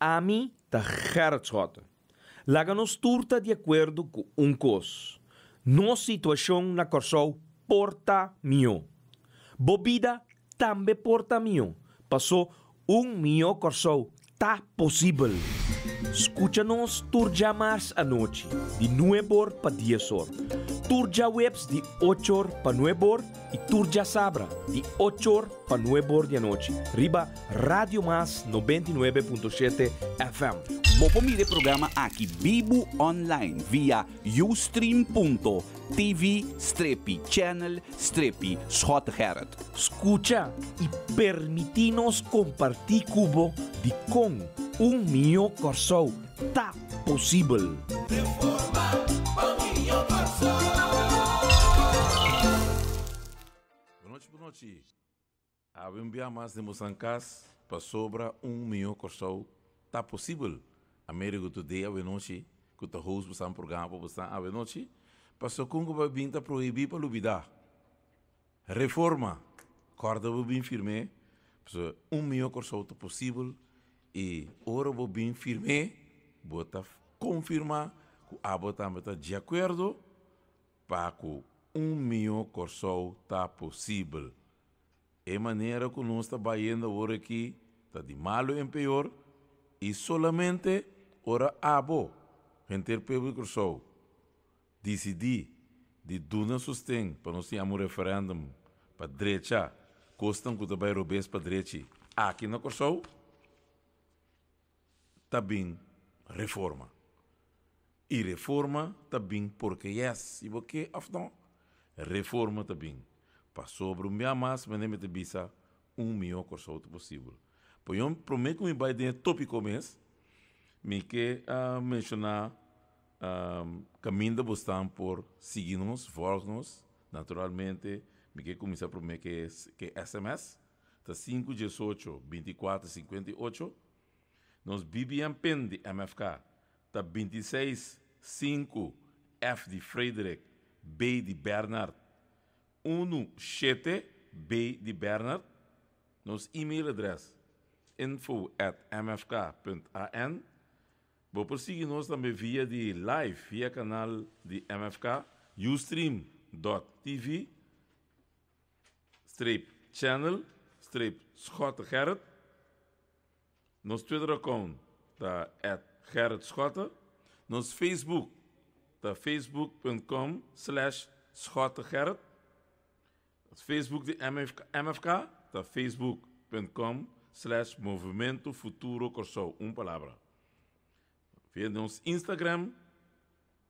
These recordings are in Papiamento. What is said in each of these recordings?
Ami ta Gerrit Schotte. Laga nos tur ta di akuerdo ku un kos, nos situashon na Kòrsou por ta mihó. Bo bida tambe por ta mihó, pasó un mihó Kòrsou ta posibel. Skucha nos tur djamars anochi di nueb'or pa dies'or, tur djaweps di och'or pa nueb'or i tur djasabra di och'or pa nueb'or di anochi riba Radio Mas 99.7 FM. Bo por mira e programa aki bibu online via ustream.tv strepi channel strepi Schottegerrit. Skucha i permití nos kompartí ku bo dikon un mihó Kòrsou ta posibel. Bonochi bonochi. Awe un bia mas den bosan kas pasobra un mihó Kòrsou ta posibel. Amerigo Today awenochi ku ta host bosan programa pa bosan awenochi paso kon ku bo a bin ta prohibí pa lubidá. Reforma, kòrda bo bin firm'é pasobra un mihó Kòrsou ta posibel i ora bo bin firm'é bo ta konfirmá ku abo tambe ta di akuerdo Pa ku un mihó Kòrsou ta posibel. E manera ku nos ta bayendo awor aki ta di malu en peor i solamente ora abo, henter pueblo di Kòrsou, disidí di duna sosten pa nos tin un referèndum pa drecha kosnan ku ta bai robes pa drechi aki na Kòrsou, ta bin reforma. I reforma ta bin porque yes, si bo ke of no, reforma ta bin. Pasobra un bia mas mende mi ta bisa un mihó Kòrsou ta posibel. Por yon promé ku mi bai den e tópiko mes, mi ke menshoná kaminda bo stan por sigui nos, vòlg nos. Naturalmente mi ke kuminsá promé ke ke sms. Ta sinku diesocho 24 58. Nos BBM pin di MFK ta 26 5 F di Frederik, B di Bernard, 1 7 B di Bernard. Nos e-mail adres info@mfk.an. Bo por sigui nos tambe via di live via kanal di MFK ustream.tv Streep channel streep Schotte Gerrit. Nos Twitter account ta at Gerrit Schotte. Nos Facebook ta facebook.com slash Schotte Gerrit. Facebook di MFK, MFK ta facebook.com slash Movimento Futuro Kòrsou, un palabra. Via nos Instagram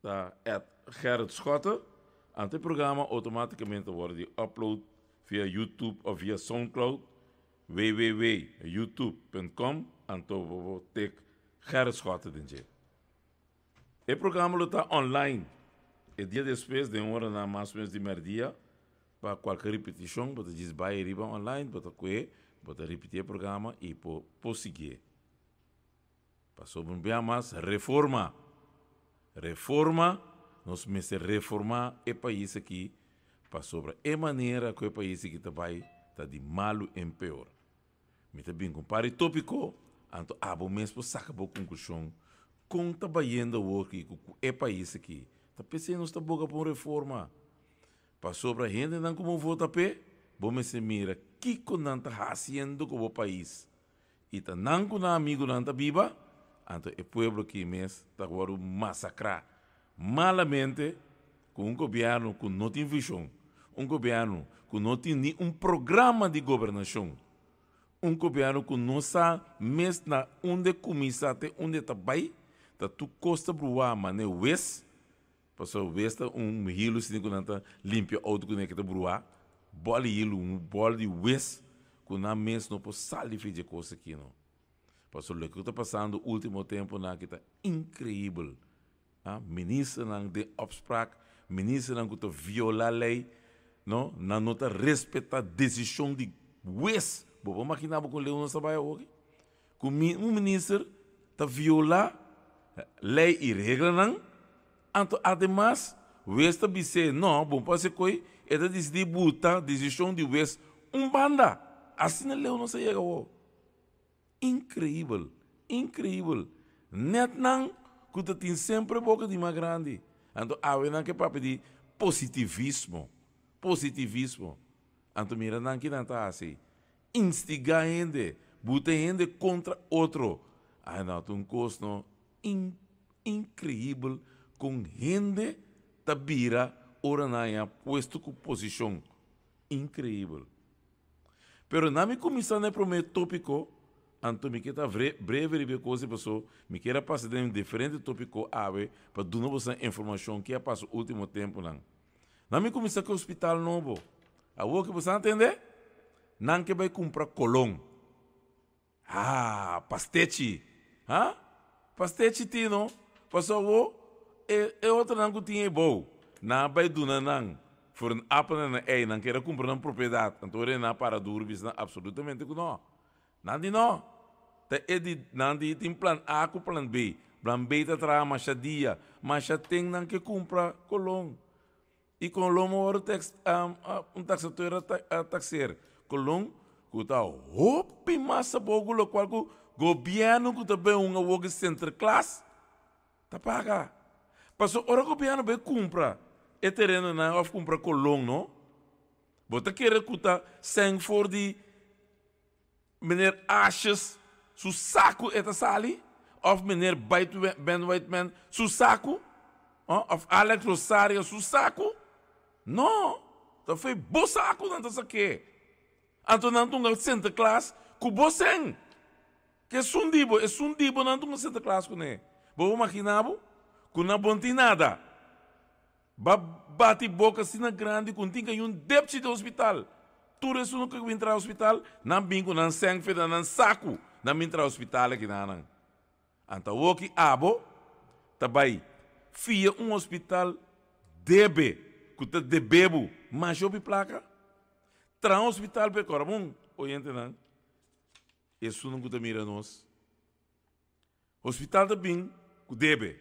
ta at Gerrit Schotte. Anto e programa automaticamente ta worde di upload via YouTube of via Soundcloud www.youtube.com anto bo por tik Gerrit Schotte den dje. E programa lo ta online e dia despues den oranan mas o menos di merdia pa kualke ripetishon bo ta djis bai riba online bo ta kue bo ta ripiti e programa i por por siguié. Pasobra un bia mas reforma. Reforma, nos mester reforma e pais aki pasobra e manera ku e pais aki ta bai ta di malu en peor. Mi ta bin ku un par di topiko, anto abo mes por saka bo konklushon kon ta bayendo awor aki ku e pais aki. Ta p'esei nos ta boga pa un reforma. Pasobra hendenan ku bo vota p'e, bo mester mira kiko nan ta hasiendo ku bo pais. I ta nan ku nan amigunan ta biba, anto e pueblo aki mes ta wòrdu masakrá malamente ku un gobièrnu ku no tin vishon, un gobièrnu ku no tin ni un programa di gobernashon, un gobièrnu ku no sa mes na unda kuminsá te unda ta bai, ta tur kos ta bruá manera wes, pasobra wes ta un hilu asina ku nan ta limpia outo kuné ke ta bruá, bòl di hilu, un bòl di wes ku nan mes no por sali for dje kos aki no. Pasobra loke ku ta pasando ultimo temponan aki ta inkreibel. A Ministernan den opspraak, ministernan ku ta violá lei, no, nan no ta respetá desishon di wes. Bo por maginá bo kon leu nos ta bai awoki? Ku un minister ta violá lei i reglanan, anto ademas wes ta bis'é no, bo no por hasi koi, e ta disidí buta desishon di wes un banda. Asina leu nos a yega awor. Inkreibel! Increibel. Net nan ku ta tin semper boka di mas grandi. Anto awe nan ke papia di positivismo. Positivismo. Anto mira nan ki nan ta hasi. Instigá hende, buta hende kontra otro. Ai no, ta un kos no in increibel kon hende ta bira ora nan haña puesto ku posishon. Increibel. Pero na mi kuminsá na e promé tópiko, anto mi ke ta breve riba e kos ei paso mi kier a pasa den diferente tópiko awe pa duna boso informashon ke a pasa último tempunan. Na mi kuminsá ku e hospital nobo. Awor ke boso a tende? Nan ke bai kumpra kolon. Haa, pastechi. Ha? Pastechi tin no. Pasobra awor e e otronan ku tin ebou, nan a bai duna nan for un appel en een ei, nan kier a kumpra nan propiedat. Anto ora nan a para duru bisa nan absolutamente ku no. Nan di no. Ta e di nan di tin plan A ku plan B. Plan B ta traha masha dia, masha ten nan ke kumpra kolon. I Colon a wòrdu teks un taksateur a takseer Colon ku ta hopi mas abou ku lokual ku gobièrnu ku ta bai hunga awor ku Sinterklaas ta paga. Pasobra ora gobièrnu bai kumpra e terenonan òf kumpra Colon no, bo ta kere ku ta sèn for di Meneer Asjes su saku e ta sali of meneer Ben Whiteman su saku of Alex Rosario su saku? No, ta fo'i bo saku nan ta sak'é. Anto nan tunga Sinterklaas ku bo sèn. Ke esun di bo, esun di bo nan tunga Sinterklaas kuné. Bo por magina bo ku nan bo no tin nada. Ba bati boka asina grandi ku tin ka un depchi den hospital. Tur esun ku bin traha hospital, nan bin ku nan sèn fe na nan saku, nan bin traha hospital aki na nan. Anto awoki abo ta bai fia un hospital debe ku ta debe bo masha hopi plaka? Traha un hospital pa e kòrda bon, oyentenan, esun ku ta mira nos. Hospital ta bin ku debe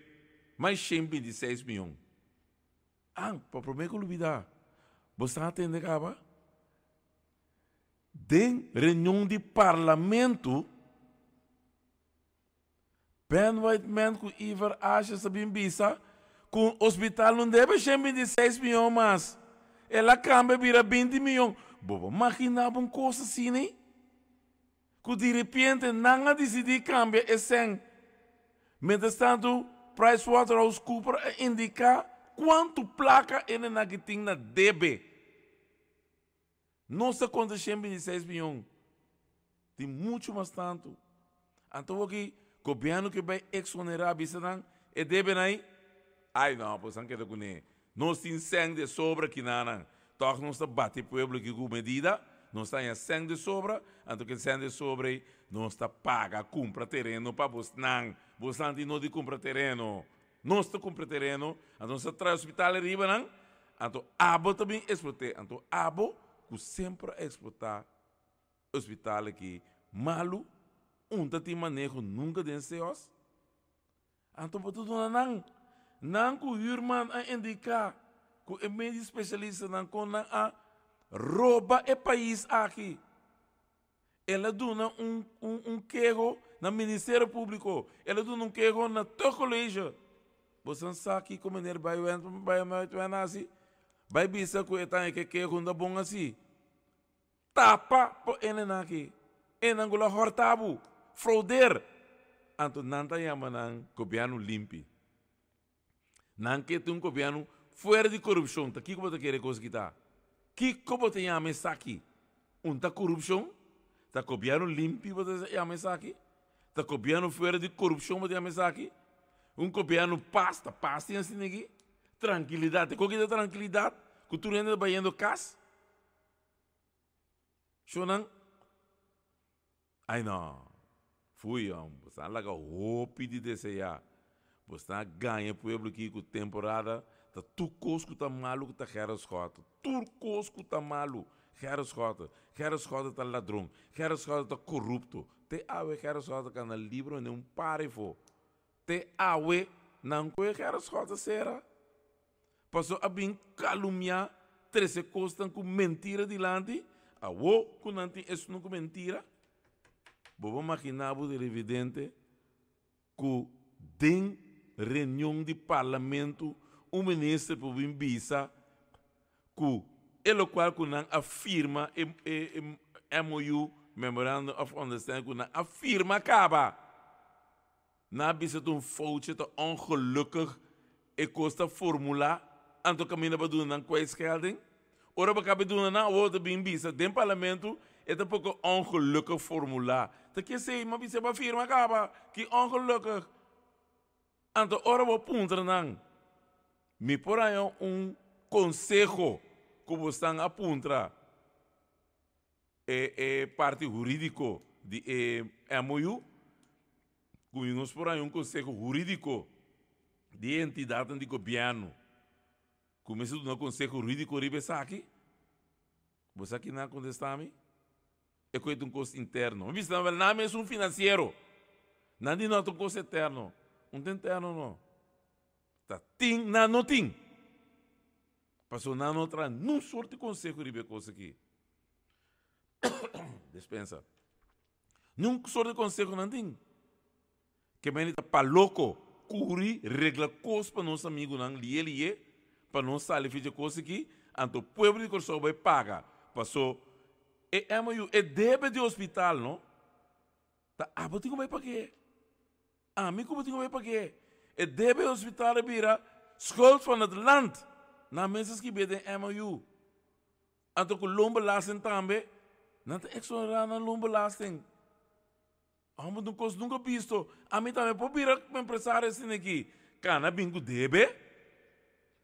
mas 126 mion. Ah, pa promé ku lubidá, bo sa a tende kaba? Den reunion di parlamento, Ben Whiteman ku Ivar Asjes a bin bisa ku hospital no debe 126 mion mas. El a kambia bira 20 mion. Bo por maginá bo un kos asina? Ku diripiente nan a disidí kambia e sèn. Mientras tantu, PricewaterhouseCoopers a indiká kuantu plaka e nenaki tin na debe. Nos ta konta 126 mion. Tin muchu mas tantu. Anto awor gobièrnu ke bai eksonerá bisa nan e debenan ei? Ai no, pues nan keda kuné. Nos tin sèn de sobra kinanan. Tòg nos ta bati pueblo aki ku medida. Nos ta haña sèn de sobra, anto ke sèn de sobra ei nos ta paga kumpra tereno pa bosnan. Bosnan tin no di kumpra tereno. Nos ta kumpra tereno, anto nos ta traha hospital ariba nan, anto abo ta bin eksplot'é. Anto abo ku semper a eksplotá hospital aki malu, un ta tin maneho nunka den seos. Anto bo ta duna nan, nan ku hürman a indiká ku e medio spesialistanan kon nan a roba e pais aki. El a duna un un un keho na Ministerio Públiko, el a duna un keho na Tuchtcollege. Boso sa kiko meneer Bayuwen hasi? Bai bisa ku e ta haña ke keho no ta bon hasi. Tapa pa enenan aki. Enan ku lo hòrta bo, fraudeer. Anto nan ta yama nan gobièrnu limpi. Nan ke tin un gobièrnu fuera di korupshon. Ta kiko bo ta kere kos aki ta? Kiko bo ta yama esaki? Un ta korupshon? Ta gobièrnu limpi bo ta yama esaki? Ta gobièrnu fuera di korupshon bo ta yama esaki? Un gobièrnu pas, ta pas tin asina aki? Trankilidat, ta koki ta trankilidat ku tur hende ta bayendo kas? Shownan, Ai no, fui hom, bo sta laga hopi di deseá. Bo sta gaña pueblo aki ku temporada ta tur kos ku ta malu ku ta Gerrit Schotte. Tur kos ku ta malu, Gerrit Schotte. Gerrit Schotte ta ladron, Gerrit Schotte ta korupto. Te awe Gerrit Schotte ka na libro ni un parifo. Te awe nan koe Gerrit Schotte sera. Paso a bin kalumia trese kosnan ku mentira dilanti, awo ku nan tin esun ku mentira, bo por magina bo televidente. Ku den reunion di parlamento un minister por bin bisa ku e lokual ku nan a firma e e MOU, Memorandum of Understanding, ku nan a firma kaba. Nan a bisa ta un foutje, ta ongelukkig e kos ta formulá, anto kaminda pa duna nan kwijtschelding. Ora bo kabe duna nan awor ta bin bisa den parlamento e ta poko ongelukkig formulá. Ta kesei mi a bisa bo a firma kaba, ki ongelukkig. Anto ora bo puntra nan, mi por haña un konseho ku bo stan a puntra e e parti hurídiko di e MOU? Ku nos por haña un konseho hurídiko di e entidatnan di gobièrnu ku mester duna konseho hurídiko riba esaki? Bo sa kinan a kontestá mi? E koe ta un kos interno. Mi bisa nan, Wèl, nan mes un finansiero. Nan di no ta un kos eterno. Un ta interno no. Ta tin, nan no tin. Pasobra nan no traha nun sort di konseho riba e kos aki. Despensa. Nun sort di konseho nan tin. Ke meni ta pa loko kuri regla kos pa nos amigunan liye liye pa nos sali fi dje kos aki, anto pueblo di Kòrsou bai paga paso e MOU e debe di hospital no ta abo tin ku bai pag'é ami ku bo tin ku bai pag'é e debe di hospital a bira schuld van het land nan mes a skib'é den MOU anto ku loonbelasting tambe nan ta exonerá nan loonbelasting. Amo un kos nunka bisto. Ami tambe por bira empresario asina aki. Kana bin ku debe.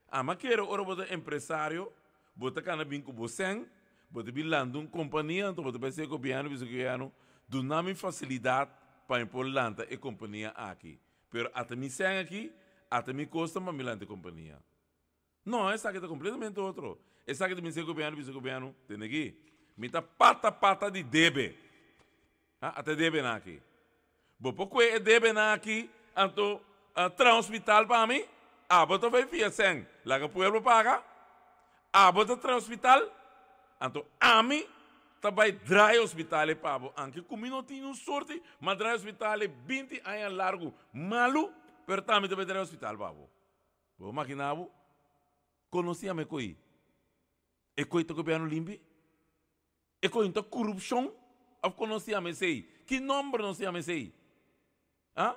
Ama kere ora bo ta empresario, bo ta kana bin ku bo sèn, bo ta bin lanta un kompania, anto bo ta bai sey gobièrnu, bisa gobièrnu, duna mi fasilidat pa mi por lanta e kompania aki. Pero ata mi sèn aki, ata mi kosnan pa mi lanta e kompania. No, esaki ta completamente otro. Esaki ta bisa e gobierno, bisa e gobierno, tende aki, mi ta pata pata di debe. Ha, ata e debenan aki. Bo por kue e debenan aki, anto traha un hospital pa mi? Abo ta bai fia sèn, laga pueblo paga. Abo ta traha hospital, anto ami ta bai draai hospital ei pa bo. Anke ku mi no tin un sorti, m'a draai hospital ei binti aña largu malu, pero ta ami ta bai draai hospital pa bo. Bo makina bo konosi ame koi? E koi ta gobièrnu limpi? E koi no ta korupshon? Òf konosi ame esei? Ki nòmber nos yama esei? Ha?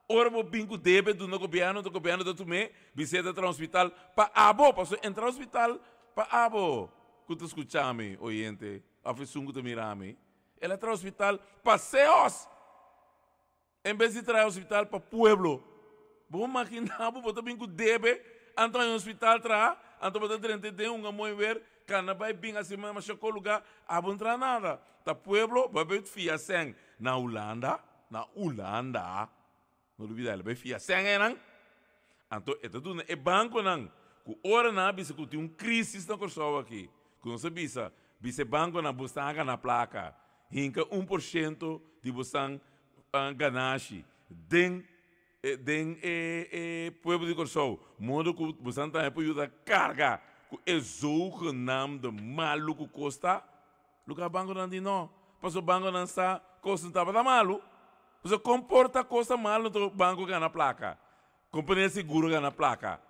Ora bo bin ku debe duna gobièrnu, ta gobièrnu ta tum'é, bis'é ta traha un hospital pa abo, pasobra entra hospital pa abo ku ta skucha mi, oyente, òf esun ku ta mira mi. El a traha hospital pa seos. En bes di traha hospital pa pueblo, bo magina bo bo ta bin ku debe, anto haña hospital traha, anto bo ta drenta den un amoy wer, kana bai bin hasi masha ko luga, abo no traha nada. Ta pueblo bo a bai fia sèn na Hulanda, na Hulanda, no lubida el a bai fia sèn einan, anto e ta duna e bankonan ku ora nan a bisa ku tin un krisis na Kòrsou aki, ku nos a bisa, bisa e bankonan bo stan a gana plaka, hinka 1% di bo stan ganashi den den e e pueblo di Kòrsou, modo ku bosan tambe por yuda karga ku e zogenaamde malu ku kos ta, luka bankonan di no, pasobra bankonan sa kos no tabata malu, pasobra kon por ta kos ta malu anto banko gana plaka, kompania di seguro gana plaka,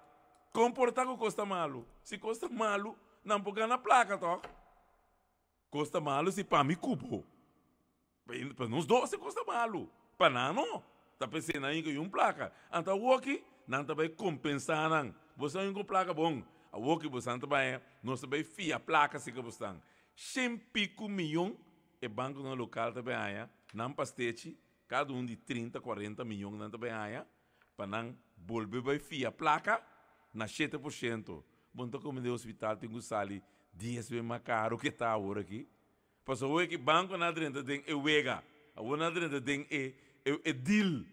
kon por ta ku kos ta malu, si kos ta malu nan por gana plaka tòg. Kos ta malu si pa mi ku bo. Pa nos dos e kos ta malu. Pa nan no. Ta p'esei nan yega yun plaka. Anto awoki nan ta bai kompensá nan. Boso a yun ku plaka bon. Awoki bosan ta bai, nos ta bai fia plaka si ke bosnan. Shen piku miyon e bankonan lokal ta bai haña nan pastechi, kada un di 30, 40 miyon nan ta bai haña pa nan bolbe bai fia plaka na 7%. Bo no ta kome den hospital tin ku sali dies be mas karo ke ta awor aki. Pasobra awor aki bankonan a drenta den e wega, awor nan a drenta den e e deal,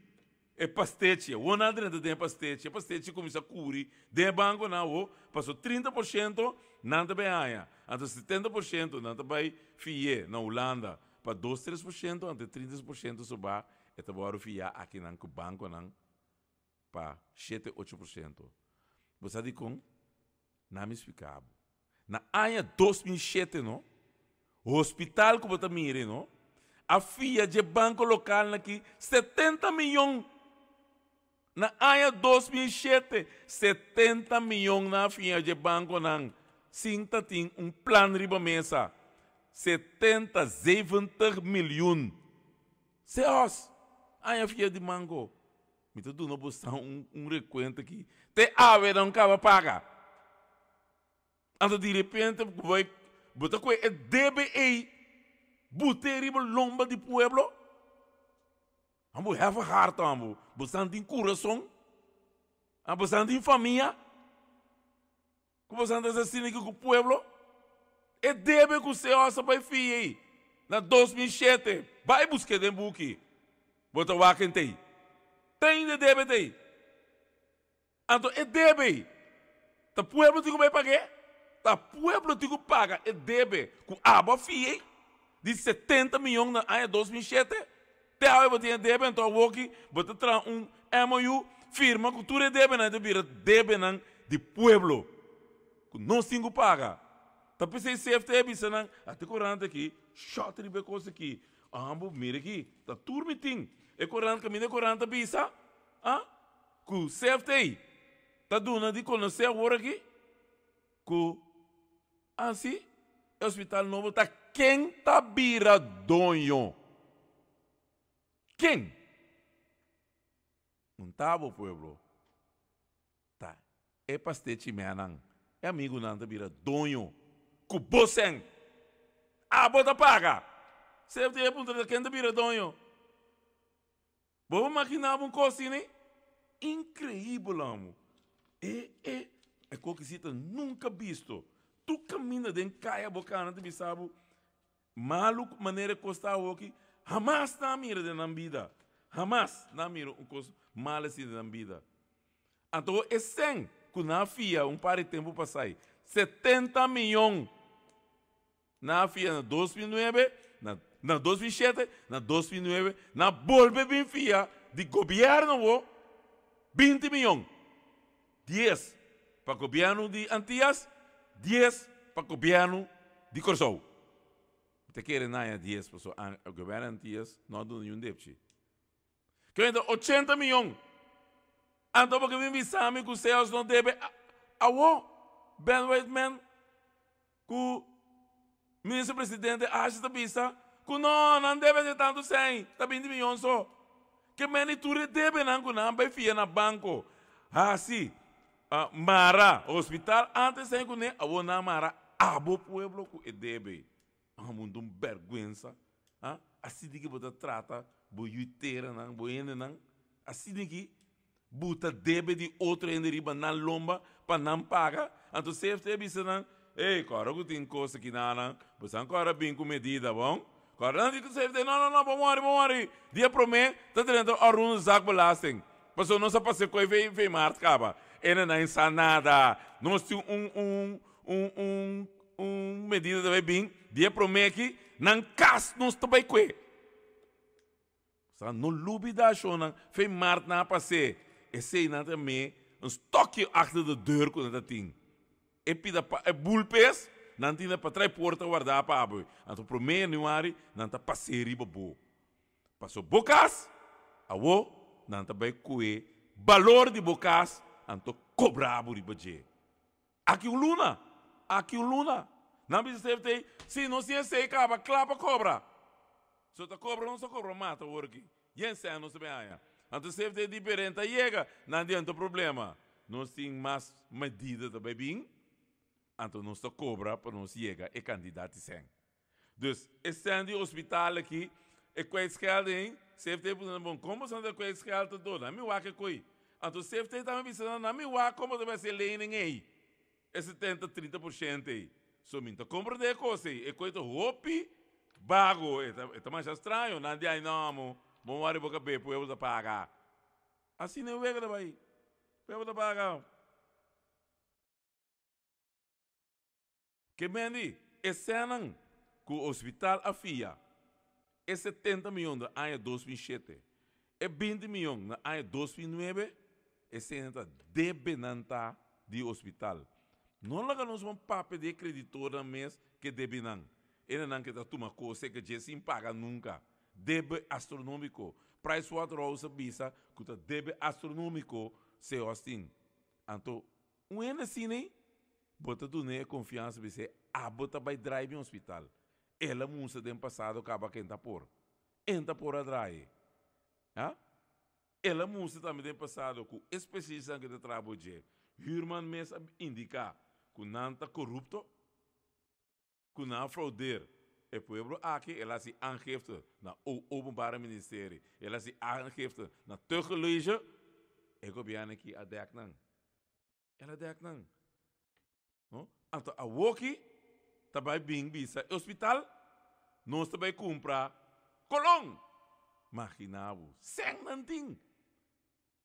e pastechi, awor nan a drenta den e pastechi, e pastechi kuminsá kuri den e bankonan awor, pasobra 30% nan ta bai haña, anto 70% nan ta bai fi'é na Hulanda pa dos 3%, anto e 30% soba e ta wòrdu fiá akinan ku bankonan pa shete 8%. Bo sa dikon? Na mi splika bo. Na aña 2007 no, hospital ku bo ta mira no, a fia dje banko lokalnan aki 70 miyon. Na aña 2007, 70 mion nan a fia dje bankonan sin ta tin un plan riba mesa. 70, 70 miljoen. Seos, aña fia di mango. Mi ta duna bosan un, un rekuento aki. Te awe nan kaba paga. Anto di repente bo bai, bo ta kohe e debe ei, but'é riba lomba di pueblo. Ambo hefe hart ambo. Bosan tin kurason? Bosan tin famia? Ku bosan ta hasi asina aki ku pueblo? E debe ku seos a bai fia ei na 2007, bai busk'é den buki. Bo ta wak hentei. Te ainda e debe ta ei. Anto e debe ei, ta pueblo tin ku bai pag'é? Ta pueblo tin ku paga e debe ku abo a fia ei di 70 miyon na aña 2007? Te awe bo tin e debe, anto awoki bo ta traha un MOU firma ku tur e debenan ta bira debenan di pueblo ku nos tin ku paga. Ta p'esei CFT a bisa nan, ata e korant aki, shòt riba e kos aki. Abo mira aki, ta tur mi tin. E korant kaminda e korant ta bisa, ah, Ku CFT ta duna di konosé awor aki ku asi e hospital nobo ta ken ta bira doño? Ken? Un ta bo pueblo ta e pastechi meanan, e amigunan ta bira doño ku bo sèn. Abo ta paga. CFT a puntra ta ken ta bira doño? Bo por magina bo un kos asina? Inkreibel amo. E e e kokisita nunka bisto. Tur kaminda den kaya bo kana ta bisa bo malu manera e kos ta awoki, hamas nan a mira den nan bida. Hamas nan a mira un kos mal asina den nan bida. Anto e sèn ku nan a fia un par di tempu pasai, 70 miyon. Nan a fia na 2009, na na 2007, na 2009, nan a bolbe bin fia di gobierno wo 20 miyon. Dies pa gobierno di Antias, dies pa gobierno di Kòrsou. Mi ta kere nan haña dies pasobra gobierno di Antias no a duna niun depchi. Kende 80 miyon. Anto bo ke bin bisa mi ku Seos no debe awo Ben Whiteman Ku Minister Presidente Asjes ta bisa ku no, nan debe di tantu sèn, ta 20 miyon so. Ke meni tur e debenan ku nan bai fia na banko hasi mara hospital antes sèn kuné, awor nan mara abo pueblo ku e debe. Amun ta un bèrgwensa. Asina ki bo ta trata bo yu teranan, bo hendenan? Asina ki Bu ta debe di otro hende riba nan lomba pa nan paga? Anto CFT a bisa nan, Ey, kòrda ku tin kos aki na nan, boso kòrda bin ku medida, bon? Kòrda nan di ku CFT, No, no, no, bo wòri, bo wòri. Dia promé ta drenta òrun zakbelasting, pasobra nos a pasa e koi vei mart kaba. E nan a sa nada. Nos tin un, un, un, un, un medida ta bai bin, dia promé aki, nan kas nos ta bai kue. Sa no lubida shownan fe maart nan a pas'é. Eseinan ta me un stokje achter de deur ku nan ta tin. E pida pa e bulpes nan tin pa trai porta wardá pa abo. Anto promé januari nan ta pas'é riba bo. Paso bo kas awo nan ta bai kue balor di bo kas anto kobra bo riba dje. Aki un luna, aki un luna. Nan bisa CFT, si nos tin esei kaba kla pa kobra. So ta kobra nos ta kobra mata awor aki. Yen sèn nos ta bin haña. Anto CFT di perenta yega, nan di anto problema. Nos tin mas medida ta bai bin, anto nos ta kobra pa nos yega e kantidat di sèn. Dus e sèn di hospital aki, e kwijtschelding, CFT puntra nan, bon, kon boso ta kwijtscheld anto? Nan mi wak e koi. Anto CFT tambe bisa nan, nan mi wak kon bo ta bai hasi e lening ei, e 70, 30% ei. So mi no ta komprende e kos ei, e koi ta hopi bago, e ta, e ta masha straño. Nan di, ai no amo, bon wak riba bo kabe, pueblo ta paga. Asina e wega ta bai, pueblo ta paga. Ke mendi e sènnan ku hospital a fia, e 70 mion na aña 2007, e 20 mion na aña 2009, e sènnan ta debenan ta di hospital. No laga nos bon papia di e kreditornan mes ke debenan, enanan ke ta tuma kos seka dje sin paga nunka. Debe astronómiko. Pricewaterhouse a bisa ku ta debe astronómiko CEOS tin. Anto un hende asina ei, bo ta dun'é e konfiansa bis'é abo ta bai drai mi hospital. El a mustra den pasado kaba ken ta por. En ta por a drai. Ha? El a mustra tambe den pasado ku e spesialistanan ku ta traha bo dje, Huurman mes a indiká ku nan ta korupto. Ku nan a fraudeer e pueblo aki, el a hasi aangifte na Openbare Ministerie, el a hasi aangifte na Tuchtcollege, e gobierno aki a dek nan. El a dek nan. No? Anto awoki ta bai bin bisa e hospital, nos ta bai kumpra kolon. Magina bo, sèn nan tin.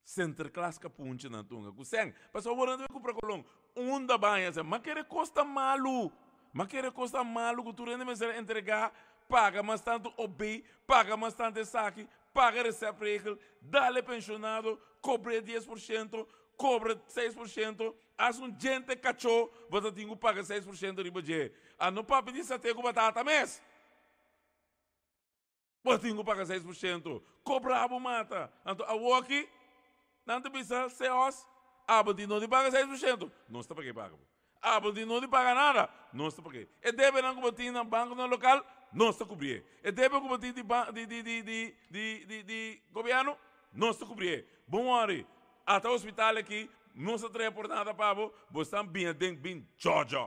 Sinterklaas kapunchi nan tunga ku sèn. Pasobra awor nan ta bai kumpra kolon. Unda baña sèn? Ma kere kos ta malu. Ma kere kos ta malu ku tur hende mester a entregá, paga mas tantu OB, paga mas tantu esaki, paga receptregel, dale penshonado, kobr'é 10%, kobra 6%, as un djente kachó bo ta tin ku paga 6% riba dje. A no papia di saté ku batata mes. Bo tin ku paga 6%. Kobra bo mata. Anto awoki nan ta bisa CEOs, abo tin no di paga 6%. Nos ta pag'é paga bo. Abo tin no di paga nada. Nos ta pag'é. E debenan ku bo tin na bankonan lokal, nos ta kubrié. E debe ku bo tin di di di di di di di di gobièrnu, nos ta kubrié. Bon wòri, ata hospital aki nos ta traha por nada pa bo, bo stan bin aden bin djòdjò.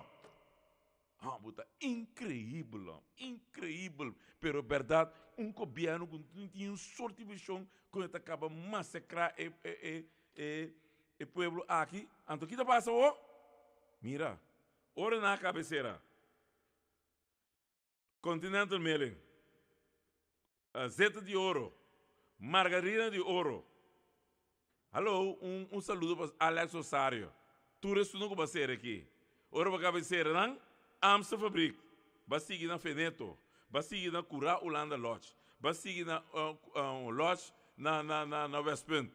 Ha, bo ta increíbel, hom, increíbel. Pero berdad, un gobierno cu no tin un soort di vision con e ta caba masacra e, e, e, e, e pueblo aki. Anto ki ta pasa awo? Mira, ora nan a cabecera Continental Milling, zeta di oro, margarina di oro. Hallo, un un saludo pa Alex Rosario. Tur esun ku ba ser aki. Ora bo kaba di sera nan, Amstel Fabriek, ba sigui na Feneto, ba sigui na Cura Hulanda Lodge, ba sigui na Lodge na na na na Westpunt.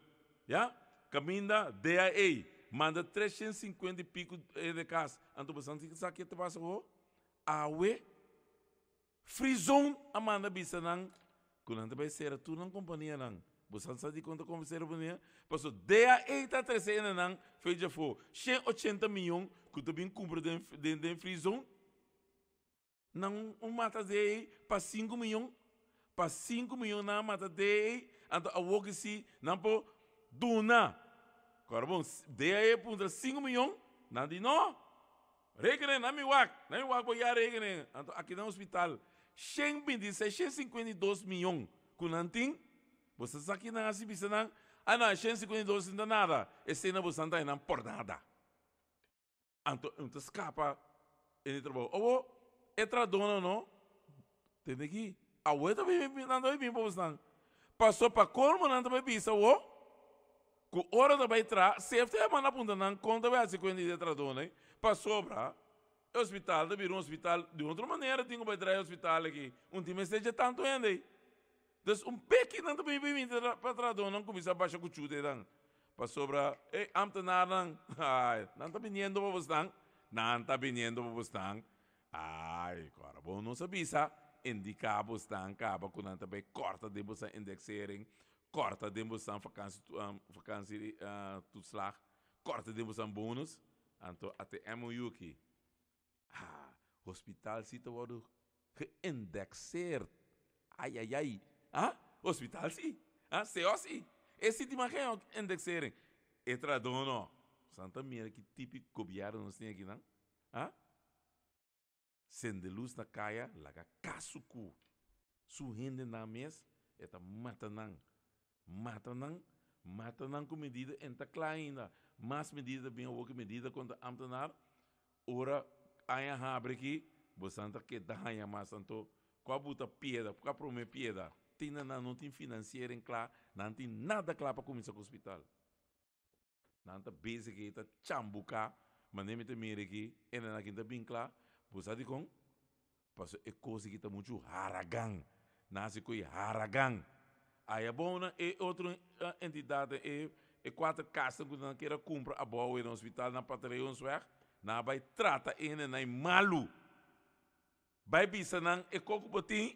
Ya? Kaminda DAE manda 350 i piku hende kas. Anto bo san sa ke ta pasa awo? Awe Free Zone a manda bisa nan ku nan ta bai sera tur nan kompanianan. Bo sa sa dikon ta konfi sera kompania? Paso DAE ta trese ene nan fe djafó 180 miyon ku ta bin kumpra den den den Free Zone. Nan un mata DAE pa 5 miyon. Pa 5 miyon nan a mata DAE, anto awor ki si nan por duna. Kòrda bon, DAE puntra 5 miyon, nan di no. Rekenen, na mi wak, na mi wak bo ya rekenen. Anto aki na hospital, 126, 152 miyon ku nan tin, bo sa sa ki nan hasi bisa nan, ah no, 152 no ta nada, esei na bo san ta nan por nada. Anto no ta skapa e trabou. Owo, e trahadónan no, tende aki, awe ta bin, nan ta bin pa bosnan. Paso pa kolmo nan ta bai bisa awo, Ku ora ta bai tra, sefte a manda punta nan kon ta bai hasi kuenta di e trahadónan, pasobra e hospital ta bira un hospital di otro manera tin ku bai traha e hospital aki, un tin mester dje tantu hende ei. Dus un beki nan ta bin bin pa trahadónan kuminsá basha ku chute nan, pasobra e ámtenarnan, ai, nan ta biniendo pa bosnan, nan ta biniendo pa bosnan, ai, ku ora bo nos a bisa, indiká bosnan kaba ku nan ta bai kòrta den bosan indexering, Kòrta den bosan vakansi vakansi toeslag, kòrta den bosan bonus, anto a te MOU aki. Ha, hospital si ta wòrdu geïndexeerd. Ai ai ai. Ha, hospital si. Ha, CO si. E si tin mas geen indexering. E trahadó no. Santa mira ki tipo gobièrnu nos tin akinan. Ha. Sende lus na kaya laga kasu ku su hendenan mes e ta mata nan, mata nan, mata nan ku medida en ta kla ainda, mas medida ta bin awor ku medida kontra amtenar, ora aña habri aki bosan ta keda haña mas anto kua buta pieda, kua prome pieda, tin nan no tin financiering kla, nan tin nada kla pa kuminsa ku hospital. Nan ta bezig ei ta chambuká, manera mi ta mira aki, e nan aki ta bin kla. Bo sa dikon? Pasobra e kos aki ta muchu haragan. Nan hasi ku e haragan. Aya bon nan e otro entidatnan, e e kuater kasnan ku nan kier a kumpra abou ei na hospital na Patrionsweg, nan a bai trata e hendenan ei malu. Bai bisa nan e kos ku bo tin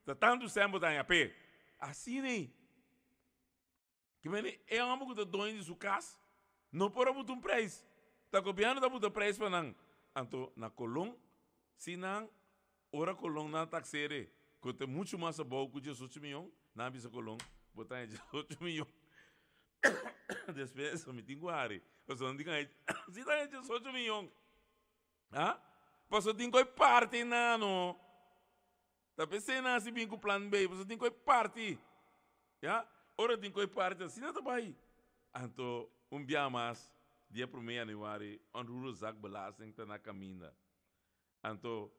ta tantu sèn bo ta haña p'e. Asina ei. Ke mende e homber ku ta doño di su kas no por a buta un preis. Ta gobièrnu ta buta preis pa nan. Anto na Colón si nan ora Colón nan taksere ku ta muchu mas abou ku diesocho miyon, nan a bisa Colón bo ta haña diesocho miyon. Despues mi tin ku hari pasobra nan tin ku haña si ta haña diesocho miyon. Ha? Pasobra tin ku e parti nan no. Ta p'esei nan hasi bin ku plan B, pasobra tin ku e parti. Ya? Ora tin ku e parti asina ta bai. Anto un bia mas, dia promé yanüari, onroerenzaakbelasting ta na kaminda. Anto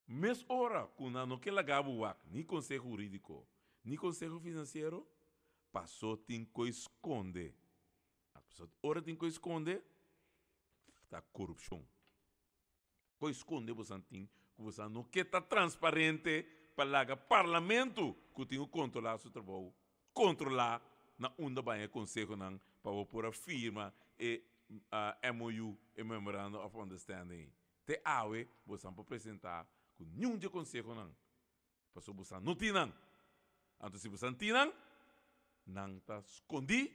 mes ora ku nan no ke laga bo wak ni konseho hurídiko, ni konseho finansiero, paso tin ku e skonde. Pasobra ora tin ku e skonde, ta korupshon. Koe skonde bosan tin ku bosan no ke ta transparente pa laga parlamento ku tin ku kontrolá su trabou kontrolá na unda baña e konsehonan pa bo por a firma e MOU, e Memorandum of Understanding ei. Te awe bosan por presentá ku niun dje konsehonan pasobra bosan no tin nan. Anto si bosan tin nan, nan ta skondí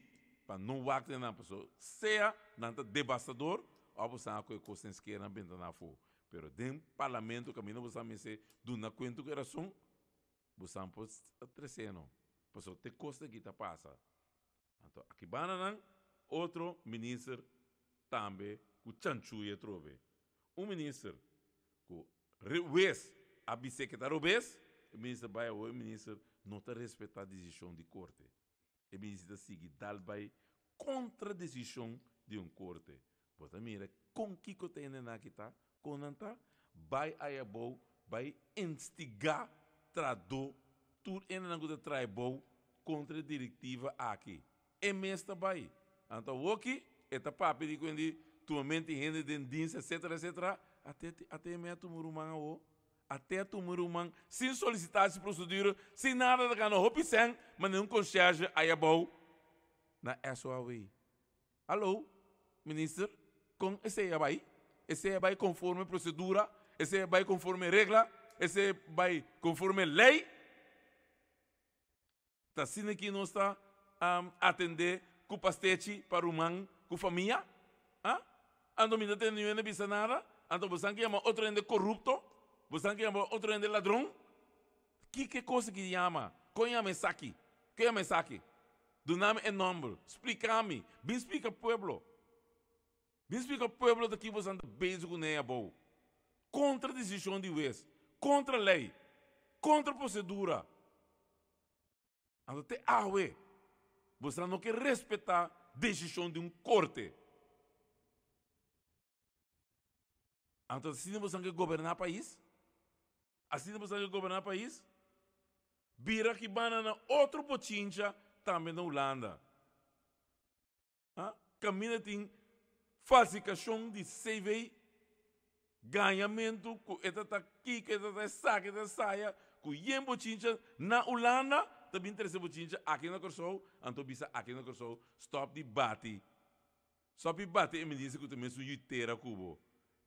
pa no wak den nan, pasobra sea nan ta debastador òf bosan a kohe kos den sker nan benta nan afó. Pero den parlamento kaminda bosan mester duna kuenta ku e rason, bosan por trese no, pasobra te kos aki ta pasa. Anto aki banda nan otro minister tambe ku chanchuy atrobe. Un minister ku Wes a bis'é ke ta robes, e minister bai awor, e minister no ta respetá desishon di korte. E minister ta sigui dal bai kontra desishon di un korte. Bo ta mira kon kiko ta hende nan aki ta, kon nan ta, bai ayabou, bai instigá tradó tur hendenan ku ta traha bou kontra e direktiva aki. E mes ta bai. Anto awoki e ta papia di ku di tumamento di hende den dienst etcetera etcetera, ate ate e me a tuma ruman awo, ate a tuma ruman sin solicita si procedura, sin nada ta gana hopi cen, manda un concierge aya abou na SOAW. Hallo, minister, con esey a bai? Esey a bai conforme procedura? Esey a bai conforme regla? Esey a bai conforme ley? Ta asina ki nos ta atendé ku pastechi pa ruman ku famia? A? Anto mi no tende niun hende bisa nada? Anto bosan ke yama otro hende korupto? Bosan ke yama otro hende ladron? Kiko e kos aki yama? Kon yama esaki? Kon yama esaki? Duna mi e nòmber. Splika mi. Bin splika pueblo. Bin splika pueblo ta ki bosan ta bezig kuné abou. Kontra desishon di wes, kontra lei, kontra prosedura. Anto te awe bosan no ke respetá desishon di un korte. Anto asina bosan ke goberná pais? Asina bosan ke goberná pais? Bira ki banda na otro bochincha tambe na Hulanda. Kaminda tin falsikashon di CV, gañamentu ku e ta ta kiko, e ta ta esaki, e ta esaya, ku yen bochincha na Hulanda ta bin trese bochincha aki na Kòrsou, anto bisa aki na Kòrsou stòp di bati, stòp di bati e minister ku ta mesun yuitera ku bo.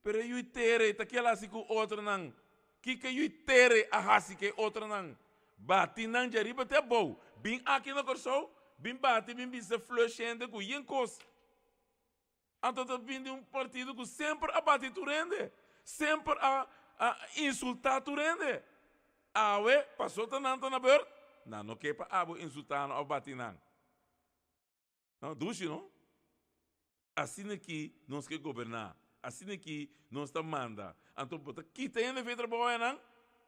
Pero e yuitera ei ta kela hasi ku otronan. Kiko e yuitera ei a hasi ku e otronan? Bati nan djariba te abou. Bin aki na Kòrsou, bin bati, bin bisa flush hende ku yen kos. Anto ta bin di un partido ku semper a bati tur hende, semper a a insultá tur hende. Awe, paso ta nan ta na beurt, nan no ke pa abo insultá nan òf bati nan. No, dushi no. Asina ki nos ke goberná, asina ki nos ta manda. Anto bo ta kita hende fe trabou enan,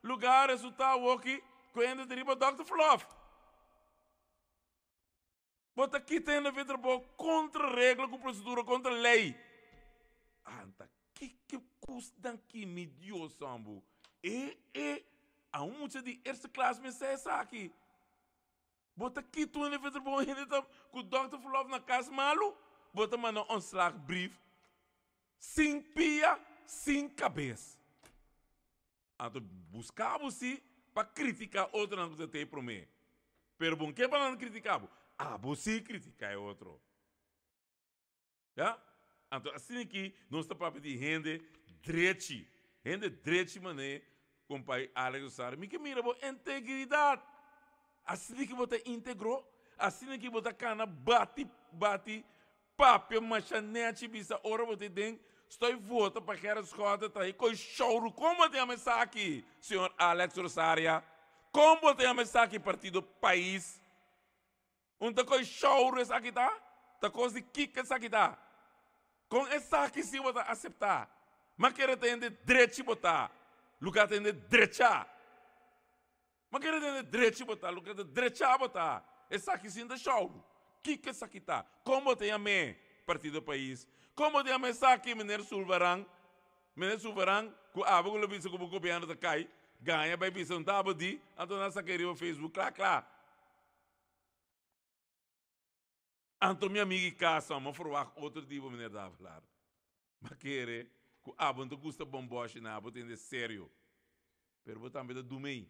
lugar resulta awoki ku hende ta riba Dòkter Verlof. Bo ta kita hende fe trabou kontra regla ku prosedura, kontra lei. Anta kiko kusnan ki mi Dios ambu. E e, a un mucha di eerste klas mester esaki. Bo ta kita un hende bo hende ta ku dokter verlof na kas malu, bo ta manda un ontslagbrief sin pia, sin kabes. Anto buska bo si pa kritika otronan ku ta tei promé. Pero bo no ke pa nan kritika bo, abo si kritika e otro. Ya? Anto asina aki nos ta papia di hende drechi. Hende drechi manera kompai Alex Rosario. Mi ke mira bo integridad. Asina ki bo ta integro? Asina ki bo ta kana bati bati papia masha nechi bisa ora bo ta den stoi vota pa Gerrit Schotte ta e koi shouru. Kon bo ta yama esaki, señor Alex Rosaria? Kon bo ta yama esaki partido Pais? Un ta koi shouru esaki ta? Ta kos di kiko esaki ta? Kon esaki si bo ta aseptá? Ma kere ta hende drechi bo ta, lugar ta hende drechá. Ma kere ta hende drechi bo ta, lugar ta drechá bo ta. Esaki si no ta shouru. Kiko esaki ta? Kon bo ta yam'é, Partido Pais? Kon bo ta yama esaki, meneer Sulvaran? Meneer Sulvaran, ku abo ku lo bisa ku bo gobièrnu ta kai, gaña bai bisa un ta abo di, anto nan sak'é riba Facebook, kla kla. Anto mi amiga i casa ma verwacht otro tipo meneer Davelaar. Ma kere cu abo no ta gusta bomboshi na abo tende serio. Pero bo tambe ta dumey.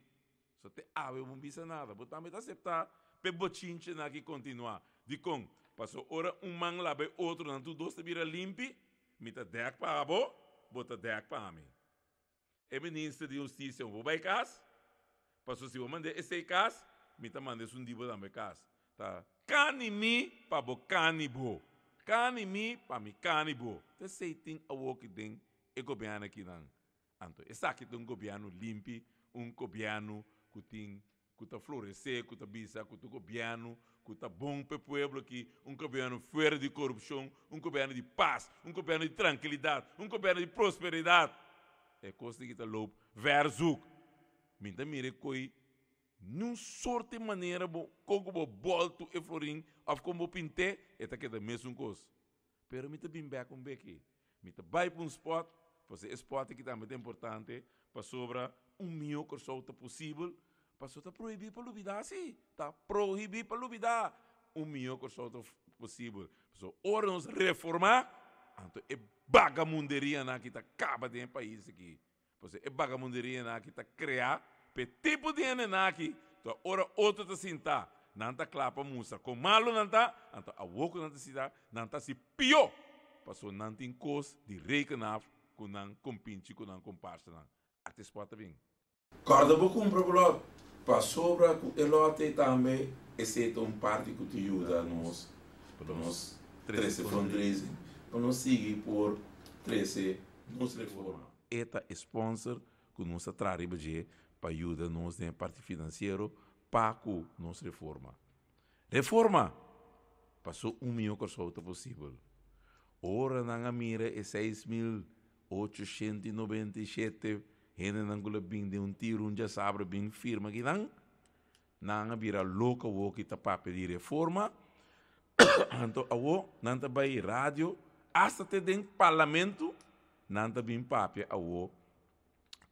So te awe bo no bisa nada. Bo tambe ta acepta p'e bochinche na aki continua. Dicon? Paso ora un man laba e otro nan tur dos ta bira limpi. Mi ta dek pa abo, bo ta dek pa mi. E minister di husticia bo bay cas? Pasobra si bo manda esey cas, mi ta manda esun di bo tambe cas. Ta cani mi pa bo cani bo, cani mi pa mi cani bo. Ta esey tin awoki den e gobierno akinan. Anto esaki ta un gobierno limpi, un gobierno cu tin ku ta floresé, ku ta bisa ku ta un gobièrnu ku ta bon pa e pueblo aki, un gobièrnu fuera di korupshon, un gobièrnu di pas, un gobièrnu di trankilidat, un gobièrnu di prosperidat. E kos aki ta loop verzoek. Mi ta mira e koi niun sorte manera bo kon ku bo bòltu e florin òf kon bo pint'é, e ta keda mesun kos. Pero mi ta bin bèk un beki. Mi ta bai pa un spòt, pasobra e spòt aki tambe ta importante, pasobra un mihó Kòrsou ta posibel, pasobra ta prohibí pa lubidá, sí, ta prohibí pa lubidá! Un mihó Kòrsou ta posibel. Pasobra ora nos reformá, anto e bagamunderianan aki ta kaba den e pais aki. Pasobra e bagamunderianan aki ta kreá pa e tipo di hendenan aki, ta ora otro ta sintá, nan ta kla pa mustra kon malu nan ta, anto awor ku nan ta sintá, nan ta hasi pió, pasobra nan tin kos di reken af ku nan kompinchi, ku nan komparsanan. Arte sport ta bin. Kòrda bo kumpra bo lòt, pasobra ku e lòt ei tambe esei ta un parti ku ta yuda nos pa nos trese fundraising, pa nos sigui por trese nos reforma. E ta e sponsor ku nos a traha riba dje pa yuda nos den e parti finansiero pa ku nos reforma. Reforma! Paso un mihó Kòrsou ta posibel. Ora nan a mira e 6897 hendenan ku lo bin den un tiro un djasabra bin firma kinan, nan a bira loko awor ki ta papia di reforma. Anto awor nan ta bai radio, asta te den parlamento nan ta bin papia awor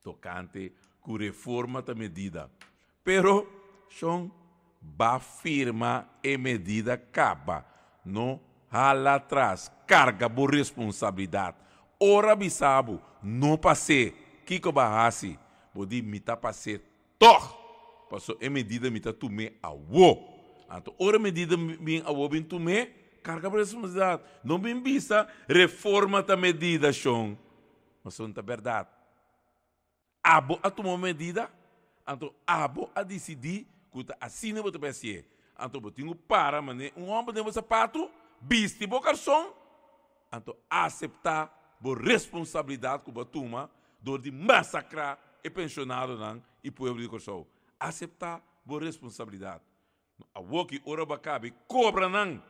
tokante ku reforma ta medida. Pero, shon, ba firma e medida kaba. No hala atras, karga bo responsabilidat. Ora bisa bo no pas'é, kiko ba hasi? Bo di mi ta pas'é tòg, pasobra e medida mi ta tum'é awo. Anto ora e medida bin awo bin tum'é, karga bo responsabilidat. No bin bisa reforma ta medida, shon. Pasobra no ta bèrdat. Abo a tuma un medida, anto abo a disidí ku ta asina bo ta bai hasié. Anto bo tin ku para manera un hòmber den bo sapatu, bisti bo karson, anto aseptá bo responsabilidat ku bo a tuma dor di masakrá e penshonadonan i pueblo di Kòrsou. Aseptá bo responsabilidat. Awor ki ora bo a kabe kobra nan,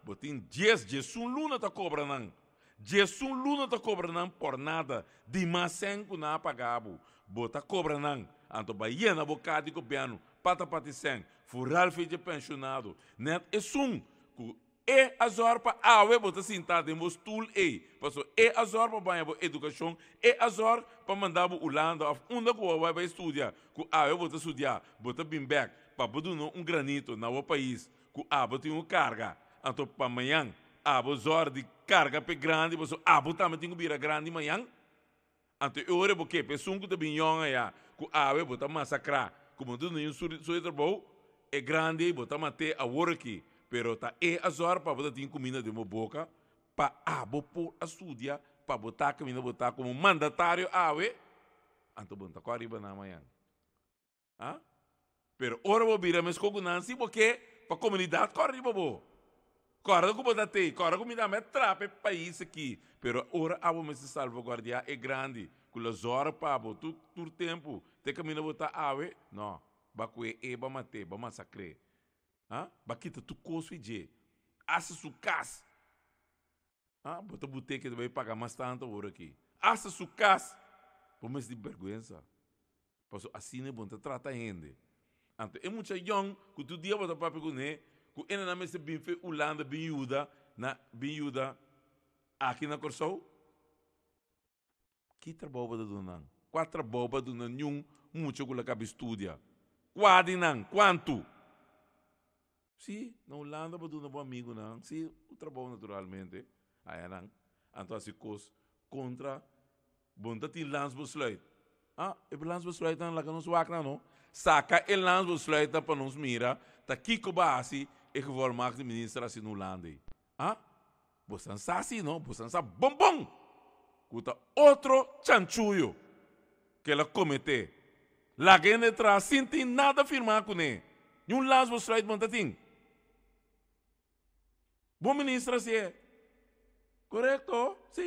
bo tin dies, diesun luna ta kobra nan. Diesun luna ta kobra nan por nada, di mas sèn ku nan a paga bo, bo ta kobra nan. Anto bo a yena bo kar di gobièrnu pata pati sèn, foral fe dje penshonado. Nèt esun ku E a zòrg pa awe bo ta sintá den bo stul ei, pasobra e a zòrg pa baña bo edukashon, e a zòrg pa manda bo Ulanda òf unda ku bo bai bai studia, ku awe bo ta studiá, bo ta bin bèk pa bo duna un granito na bo pais ku abo tin un karga. Anto pa mañan abo zòrg di karga p'e grandi pasobra abo tambe tin ku bira grandi mañan. Anto e ora bo ke pa esun ku ta bin yòn aya, ku awe bo ta masakrá, ku bo no ta duna un suri trabou, e grandi ei bo ta mat'é awor aki, pero ta e a zòrg pa bo ta tin kuminda den bo boka, pa abo por a studia, pa bo ta kaminda bo ta komo mandatario awe, anto bo no ta kòrda riba nan mañan. Ha? Pero ora bo bira meskos ku nan, si bo ke, pa komunidat kòrda riba bo. Kòrda ku bo ta te, kòrda ku mi tambe a trapa e pais aki. Pero ora abo mester salvaguardiá e grandi ku lo zòrg pa bo tur tur tempu te kaminda bo ta awe, no, ba kue e, ba mat'é, ba masakr'é. Ha? Ba kita tur kos fi dje. Hasta su kas. Ha? Bo ta but'é ke ta bai paga mas tantu awor aki. Hasta su kas. Bo mester di bèrgwensa. Pasobra asina bo no ta trata hende. Anto e mucha yòn ku tur dia bo ta papia kuné, ku e nan mester bin fe Hulanda bin yuda na bin yuda aki na Kòrsou? Ki trabou bo ta duna nan? Kua trabou bo a duna niun mucha ku lo kabi studia? Kua di nan? Kuantu? Sí, na Hulanda bo duna bo amigunan, sí, un trabou naturalmente, ayanan. Anto hasi kos kontra bo no ta tin landsbesluit. Ah, e landsbesluitnan laga nos wak nan no. Saka e landsbesluitnan pa nos mira ta kiko bo a hasi e gevolmagde minister hasi na Hulanda ei. Ah, bosan sa si no, bosan sa bon bon ku ta otro chanchuyo ku el a kometé. Laga hende traha sin tin nada firmá kuné. Ni un landsbesluit bo no ta tin. Bo minister a si'e. Korekto, si.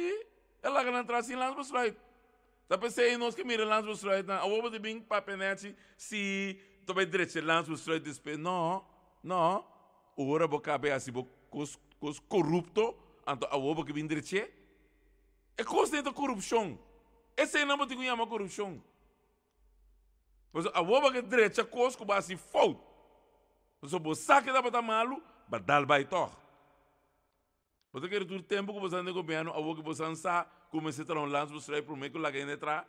E laga nan traha sin landsbesluit. Ta p'esei nos ke mira landsbesluitnan. Awor bo ta bin papia nèchi si ta bai drecha e landsbesluit despues. No, no. Ora bo kabe hasi bo kos kos korupto, anto awor bo ke bin drech'é. E kos ei ta korupshon. Eseinan bo tin ku yama korupshon. Pasobra awor bo ke drecha kos ku bo hasi fout. Pasobra bo sa ke tabata malu, bo a dal bai tòg. Bo ta kere tur tempu ku bo sa den gobièrnu awor ku bo san sa ku mester traha un landsbesluit promé ku laga hende traha?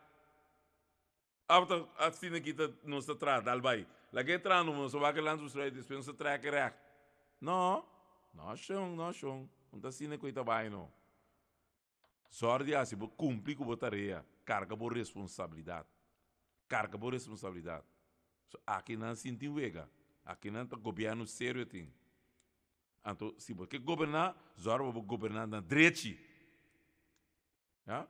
Of ta asina ki ta nos ta traha dal bai? Laga e traha numa nos ta wak e landsbesluit despues nos ta trek e règt. No, no shon, no shon, no ta asina ku e ta bai no. Sòr di hasi bo kumpli ku bo tarea, karga bo responsabilidat. Karga bo responsabilidat. So aki nan sin tin wega, aki nan ta gobièrnu serio tin. Anto si bo ke goberná, zòrg pa bo goberná na drechi. Ya?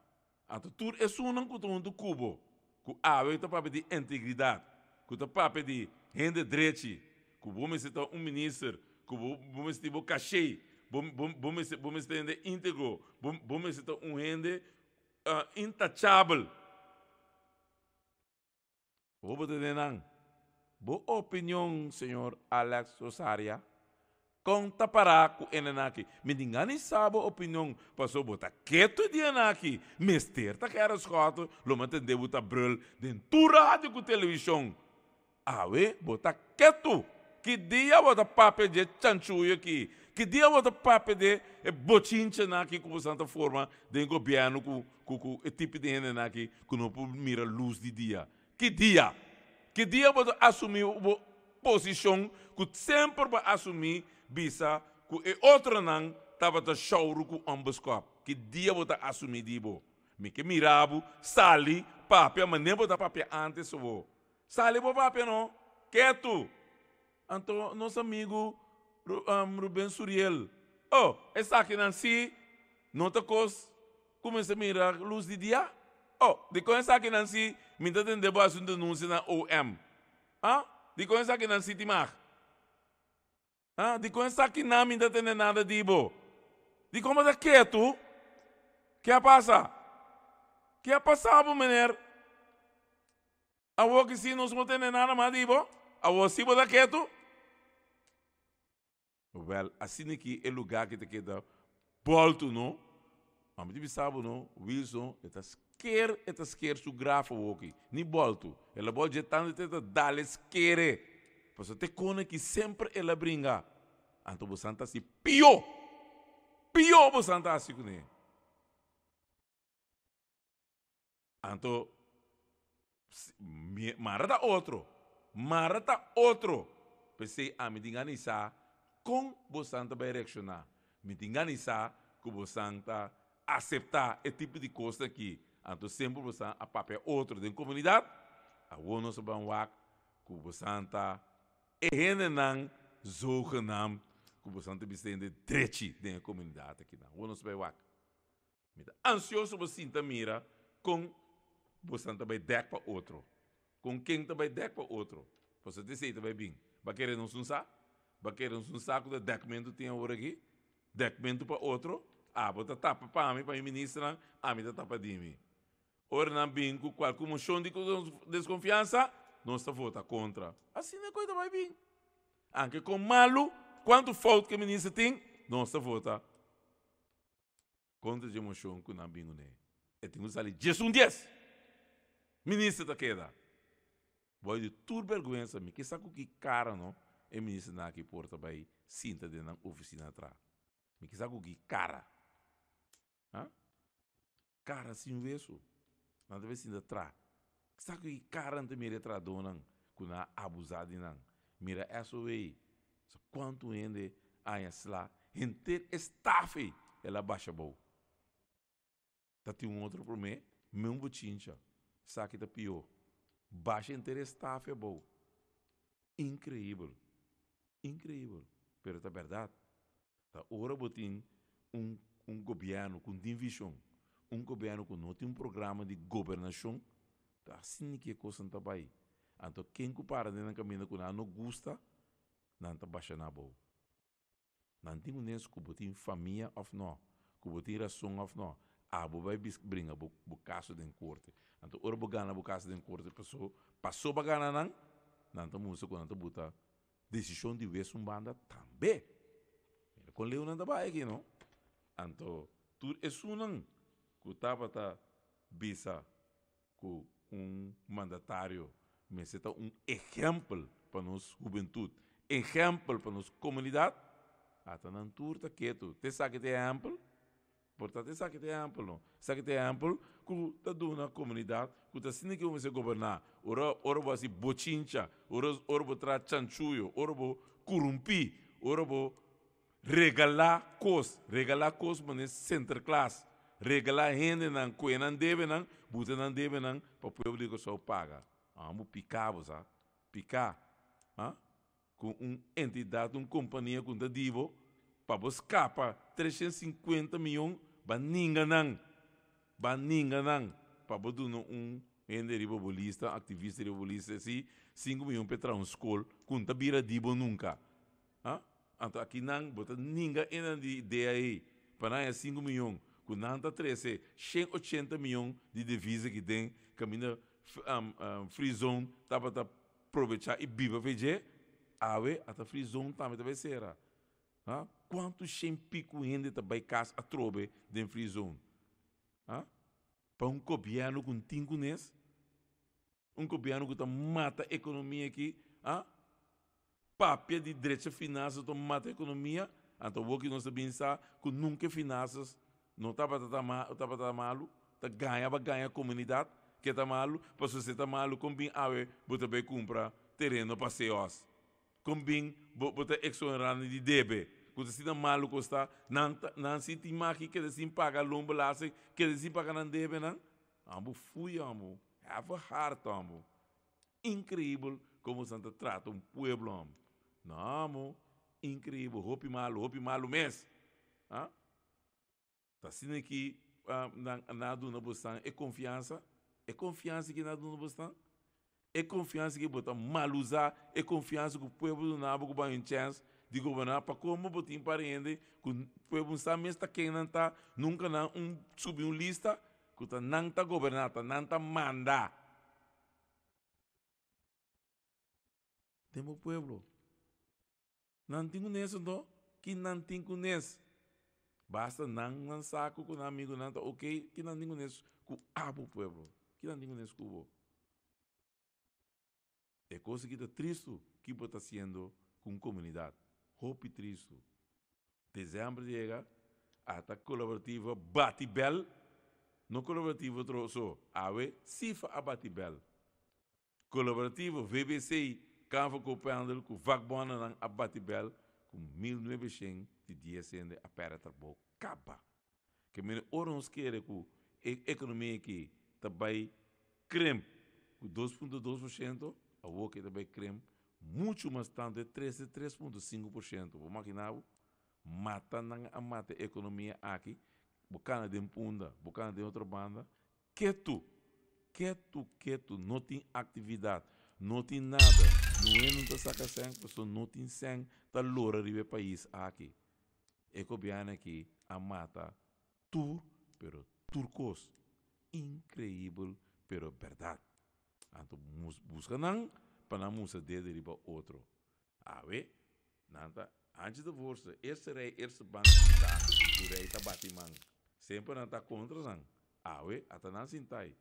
Anto tur esunnan ku ta huntu ku bo, ku awe ta papia di integridat, ku ta papia di hende drechi, ku bo mester ta un minister, ku bo bo mester tin bo kashé, bo bo bo mester bo mester ta hende íntegro, bo bo mester ta un hende intachabel. Bo bo tene nan. Bo opinion, señor Alex Rosaria, kon ta pará ku e nan aki? Mi tin gana di sa bo opinion, pasobra bo ta ketu e dianan aki. Mester ta Gerrit Schotten lo mi a tende bo ta brul den tur radio ku televishon. Awe bo ta ketu. Ki dia bo ta papia dje chanchuyo aki? Ki dia bo ta papia de e bochinchanan aki ku bosan ta forma den gobièrnu ku ku ku e tipo di hendenan aki ku no por mira lus di dia? Ki dia? Ki dia bo ta asumí bo posishon ku semper bo a asumí bisa ku e otronan tabata shouru ku onbeskòp? Ki dia bo ta asumí di bo? Mi ke mira bo sali papia manera bo ta papia ántes awor. Sali bo papia no, ketu! Anto nos amigu Ruben Suriel, Oh, esakinan si no ta kos ku mester mira lus di dia? Oh, dikon esakinan si mi ta tende bo hasi un denunsia na OM? Ah, dikon esakinan si tin mag? Ah, dikon esakinan mi ta tende nada di bo? Dikon bo ta ketu? Ke a pasa? Ke a pasa bo, meneer? Awor ki si nos no tende nada mas di bo, awor si bo ta ketu? Wèl, asina ki e lugá ki ta keda bòltu no, ami ta bisa bo no, Wilson, e ta sker, e ta sker su graf awor ki, ni bòltu. El a bòl dje tantu te ta dal e skere. Pasobra te kona ki semper el a bringa. Anto bosan ta hasi pió, pió bosan ta hasi kuné. Anto, mara ta otro, mara ta otro. P'esei ami tin gana di sa kon bosan ta bai reakshoná. Mi tin gana di sa ku bosan ta aseptá e tipo di kosnan akí. Anto semper bosan a papia otro den komunidat. Awor nos a ban wak ku bosan ta e hendenan zogenaamd ku bosan ta bisa hende drechi den e komunidat akinan. Awor nos a bai wak. Mi ta ansioso pa sinta mira kon bosan ta bai dèk pa otro. Kon ken ta bai dèk pa otro. Pasobra ta esei ta bai bin. Bo a kere nos un sa? Ba kere un saku ta dekmentu tin awor aki? Dekmentu pa otro? Abo ta tapa pa mi, pa mi ministernan, ami ta tapa di mi. Ora nan bin ku kualke moshon di deskonfiansa, nos ta vota kontra. Asina e kos ta bai bin. Anke kon malu, kuantu fout ku e minister tin, nos ta vota kontra dje moshon ku nan bin kuné. E tin ku sali 11 dies. Minister ta keda. Boy di tur bergwensa, mi ke sa ku ki kara no e ministernan aki por ta bai sinta den nan ofisina tra. Mi ke sa ku ki kara. Ha? Kara sin wesu. Nan ta bai sinta tra. Sa ku ki kara nan ta mira e trahadónan ku nan a abusá di nan. Mira SOA, sa kuantu hende aña sla, henter e staf ei el a basha bou. Ta tin un otro promé, men un bochincha. Esaki ta pió. Basha henter e staf ei abou. Inkreibel. Inkreibel. Pero ta bèrdat. Ta ora bo tin un un gobièrnu ku no tin vishon, un gobièrnu ku no tin un programa di gobernashon, ta asina ki e kosnan ta bai. Anto ken ku para den nan kaminda ku nan no gusta, nan ta basha na abou. Nan tin unes ku bo tin famia òf nò, ku bo tin rason òf nò, abo bai bis bringa bo bo kaso den korte. Anto ora bo gana bo kaso den korte paso paso bo a gana nan, nan ta mustra ku nan ta buta desishon di wes un banda tambe. Mira kon leu nan ta bai aki no. Anto tur esunnan ku tabata bisa ku un mandatario mester ta un ehèmpel pa nos hubentut, ehèmpel pa nos komunidat, ata nan tur ta ketu. Te esaki ta e ehèmpel? Por ta te esaki ta e ehèmpel no. Esaki ta e ehèmpel ku ta duna komunidat ku ta asina ke bo mester goberná. Ora ora bo hasi bochincha, ora ora bo traha chanchuyo, ora bo kurumpí, ora bo Regalá kos, regalá kos manera Sinterklaas, regalá hendenan ku e nan debenan, buta nan debenan pa pueblo di Kòrsou paga. Amo piká bo sa, piká, ha? Ku un entidat, un kompania ku ta di bo pa bo skapa 350 mion ba ninga nan, ba ninga nan pa bo duna un hende riba bo lista, un aktivista riba bo lista, si sinku mion pa e traha un skol ku no ta bira di bo nunka. Ha? Anto aki nan bo ta ninga enan di idea ei pa nan haña sinku miyon ku nan ta trese 180 miyon di devisa aki den kaminda free zone tabata probecha i biba fe dje. Awe ata free zone tambe ta bai sera. Ha? Kuantu shen piku hende ta bai kas atrobe den free zone? Ha? Pa un gobièrnu ku tin kunes? Un gobièrnu ku ta mata ekonomia aki, ha? Papia di drecha finansas ta mata ekonomia, anto awor ki nos ta bin sa ku nunka e finansas no tabata ta tabata malu, ta gaña pa gaña komunidat ke ta malu, pasobra si e ta malu kon bin awe bo ta bai kumpra tereno pa seos? Kon bin bo bo ta eksonerá nan di debe? Ku ta asina malu ku sta, nan ta nan si tin maki keda sin paga loonbelasting, keda sin paga nan debenan? Amo fui amo, have a heart amo. Increíbel como san ta trata un pueblo amo. No amo, increíbel, hopi malo, hopi malo mes. Ha? Ta asina ki nan a duna bosnan e confiansa, e confiansa ki nan a duna bosnan, e confiansa ki bo ta mal usa, e confiansa ku pueblo duna bo ku bo hay un chance di goberná, pa como bo tin par hende ku pueblo no sa mes ta ken nan ta, nunca nan un subi un lista ku ta nan ta goberná, ta nan ta manda. Den bo pueblo. Nan tin kunes anto? Ki nan tin kunes? Basta nan nan saku ku nan amigunan ta ok, ki nan tin kunes ku abo pueblo? Ki nan tin kunes ku bo? E kos aki ta tristu ki bo ta hasiendo ku un komunidat. Hopi tristu. Desèmber yega, ata kolaborativo a bati bèl, no kolaborativo tro so, awe sifa a bati bèl. Kolaborativo VBC, Kamer van Koophandel ku vakbòndenan a bati bèl ku 1910 hende a pèrdè trabou kaba. Ke mene ora nos kere ku e ekonomia aki ta bai krimp ku 2.2%, awor ke ta bai krimp muchu mas tantu e tres te 3.5%. Bo makina bo? Mata nan a mata e ekonomia aki, bo kana den Punda, bo kana den otro banda, ketu, ketu, ketu, no tin aktividat. No tin nada. Noe no ta saka sèn pasobra no tin sèn ta lora riba e pais aki. E gobièrnu aki a mata tur pero tur kos. Inkreibel pero bèrdat. Anto buska nan pa nan mustra dede riba otro. Awe nan ta Antje de Voorste, eerste rij, eerste bank sinta ku rei ta bati man. Semper nan ta kontra nan. Awe ata nan sintai.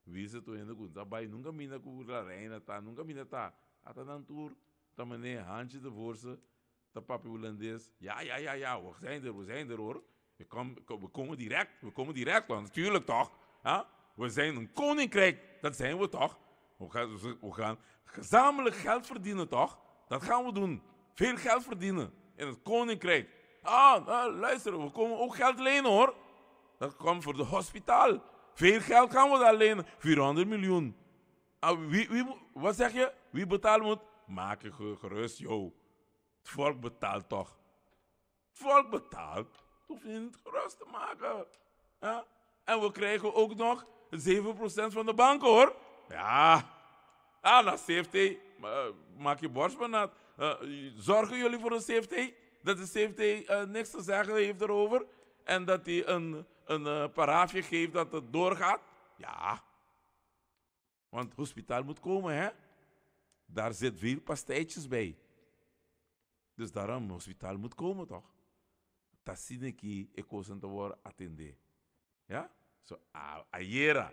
Wisa tur hende ku ta bai nunka mina ku la reina ta, nunka mina ta. Ata nan tur ta mane Antje de Voorste ta papia Hulandes. Ja, ja, ja, ja, we zijn er, we zijn er hoor. We kom, we komen direct, we komen direct, want natuurlijk toch. Ha? We zijn een koninkrijk, dat zijn we toch. We gaan, we gaan gezamenlijk geld verdienen toch? Dat gaan we doen. Veel geld verdienen in het koninkrijk. Ah, ah luister, we komen ook geld lenen hoor. Dat komt voor de hospitaal. Veel geld gaan we daar lenen. 400 miljoen. Ah, wie, wie, wat zeg je? Wie betaalt moet? Maak je gerust, joh. Het volk betaalt toch? Het volk betaalt. Hoef je niet gerust te maken. Ja? En we krijgen ook nog 7% van de bank hoor. Ja. Ah, na CFT. Eh, maak je borst maar nat. Eh, zorgen jullie voor een CFT? Dat de CFT eh, niks te zeggen heeft erover. En dat hij een, een paraafje geeft dat het doorgaat? Ja. Want het hospitaal moet komen, hè? Daar zit veel pastijtjes bij. Dus daarom, het hospitaal moet komen, toch? Ta asina ki e kosnan ta wòrdu atendé. Ya? So, ayera,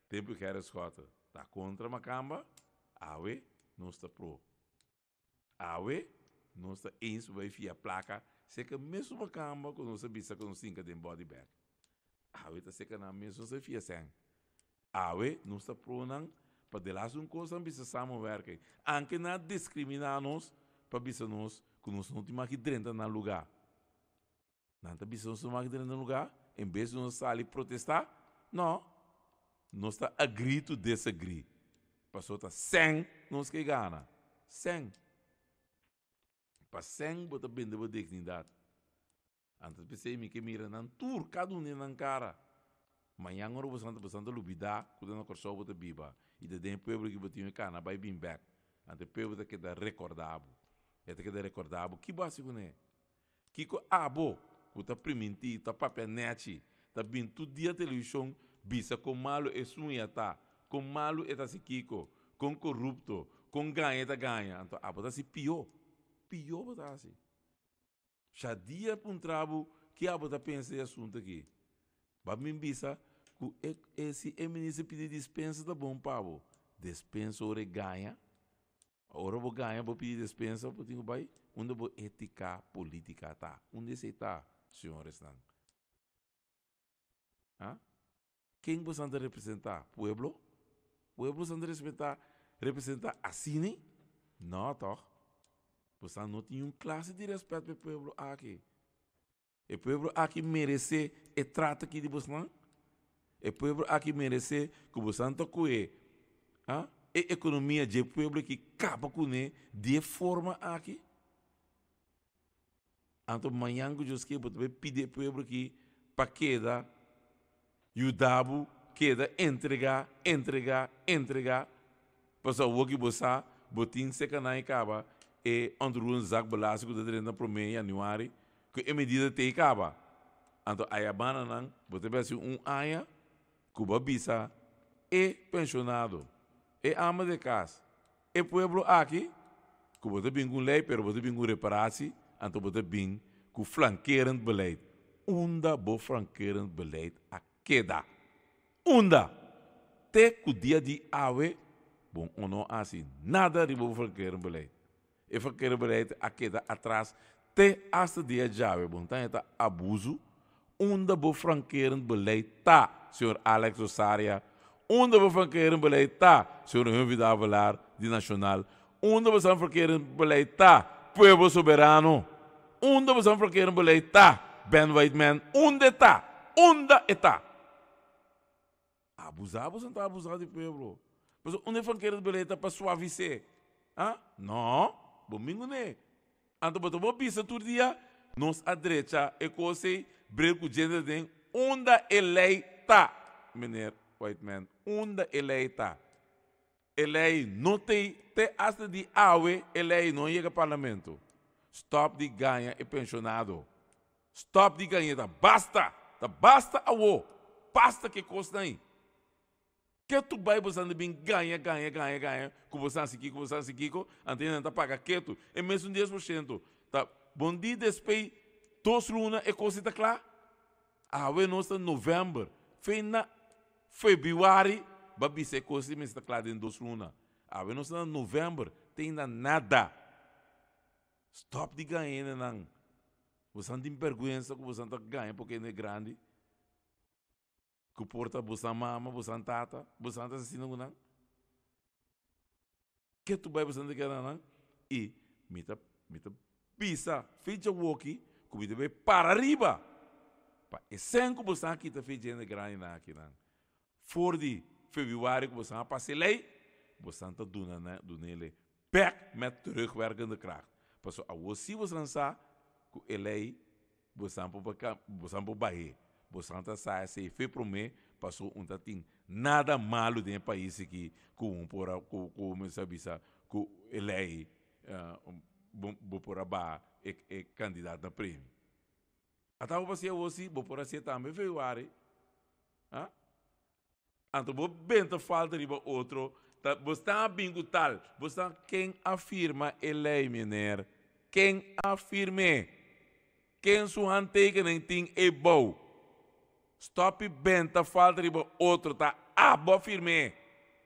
tempu Gerrit Schotte ta kontra Makamba, awe nos ta pro. Awe nos ta eens pa bai fia plaka seka mesun Makamba ku nos a bisa ku nos hinka den body bag. Awe ta seka nan mes nos a fia sèn. Awe nos ta pro nan pa de laatste un kos nan bisa samenwerking. Anke nan a diskriminá nos pa bisa nos ku nos no tin maki drenta nan lugá. Nan ta bisa nos no maki drenta nan lugá en bes di nos sali protestá? No, nos ta agree to disagree. Pasobra ta sèn nos ke gana. Sèn. Pa sèn bo ta bende bo dignidat. Antes p'esei mi ke mira nan tur, kada un den nan kara. Mañan ora boso boso ta lubidá ku ta na Kòrsou bo ta biba i ta den e pueblo ki bo tin e kana bai bin bèk. Anto e pueblo ta keda rekordá bo. E ta keda rekordá bo ki bo hasi kuné. Kiko abo ku ta primintí, ta papia nèchi, ta bin tur dia televishon bisa kon malu e suña ta, kon malu e ta hasi kiko, kon korupto, kon gaña e ta gaña. Anto abo ta hasi pió. Pió bo ta hasi. Shadia puntra bo ke abo ta pensa di asunto aki. Ba min bisa ku e e si e minister pidi dispensa ta bon pa bo. Despensa ora e gaña. Ora bo gaña bo pidi despensa bo tin ku bai unda bo etika politika ta. Unda esei ta, señoresnan? Ha? Ken bosan ta representá? Pueblo? Pueblo bosan ta respetá, representá asina? No, tòg? Bosan no tin un klase di rèspèt pa e pueblo aki. E pueblo aki meresé e trato aki di bosnan? E pueblo aki meresé ku bosan ta kohe, ha, e ekonomia dje pueblo aki kaba kuné di e forma aki? Anto mañan ku Dios ke bo ta bai pidi e pueblo aki pa keda yuda bo keda entrega, entrega, entrega. Pasobra awor ki bo sa bo tin seka nan e kaba e onroerend zaak belasting ku ta drenta prome januari ku e medida te kaba. Anto ayabana nan bo ta bai hasi un aña ku bo a bisa e penshonado, e ama de kas, E pueblo aki, ku bo ta bin ku un lei, pero bo ta bin ku reparatie, anto bo ta bin ku flankerend beleid. Unda bo flankerend beleid a keda? Unda? Te ku dia di awe, bo no a hasi nada riba bo flankerend beleid. E flankerend beleid a keda atras te hasta dia djawe. Bo no ta haña ta abuso? Unda bo flankerend beleid ta, señor Alex Rosaria? Unda bo flankerend beleid ta, señor Humphrey Davelaar di Nacional? Unda bo san flankerend beleid ta, Pueblo Soberano? Unda bo san flankerend beleid ta, Ben Whiteman? Unda e ta? Unda e ta? Abusá bo san ta abusá di pueblo. Pasobra unda e flankerend beleid ta pa suavis'é? Ha? No, bo minguné. Anto bo ta bo bisa tur dia, Nos a drecha e kos ei, bril ku djente den unda e lei ta, meneer Whiteman, unda e lei ta. E lei no tei te hasta di awe e lei no yega parlamento. Stop di gaña e pensionado. Stop di gañ'e ta basta! Ta basta awo! Basta ke kosnan ei. Ketu bai bosan ta bin gaña gaña gaña gaña ku bosan hasi kiko bosan hasi kiko anto nan ta paga ketu e mesun 10% ta bon di despei dos luna e kos ei ta kla. Awe nos ta november, fe na februari ba bisa e kos di mester ta kla den dos luna. Awe nos ta na november, te ainda nada. Stop di gaña hendenan. Bosan tin bergwensa ku bosan ta gaña porque hende grandi. Ku por ta bosan mama, bosan tata, bosan ta asina ku nan. Ke tu bai bosan ta keda nan? I mi ta mi ta bisa fecha woki ku mi ta bai para riba pa e sèn ku bosan a kita fecha hende grandinan akinan. For di febrüari ku bosan a pasa e lei, bosan ta duna nan dun'ele bèk mèt terugwerkende kracht. Pasobra awor si bosan sa ku e lei Bosan por bosan por bah'é. Bosan ta sa esei fe promé paso un ta tin nada malu den e pais aki ku un por a ku ku mester a bisa ku e lei bo bo por a baha e e kandidat na premio. Ata bo pasia awor si bo por hasié tambe februari. Ha? Anto bo benta falta riba otro, ta bo sta a bin ku tal, bo sta ken a firma e lei meneer? Ken a firm'é? Ken su handtekening tin e bou? Stop di benta falta riba otro, ta abo a firm'é.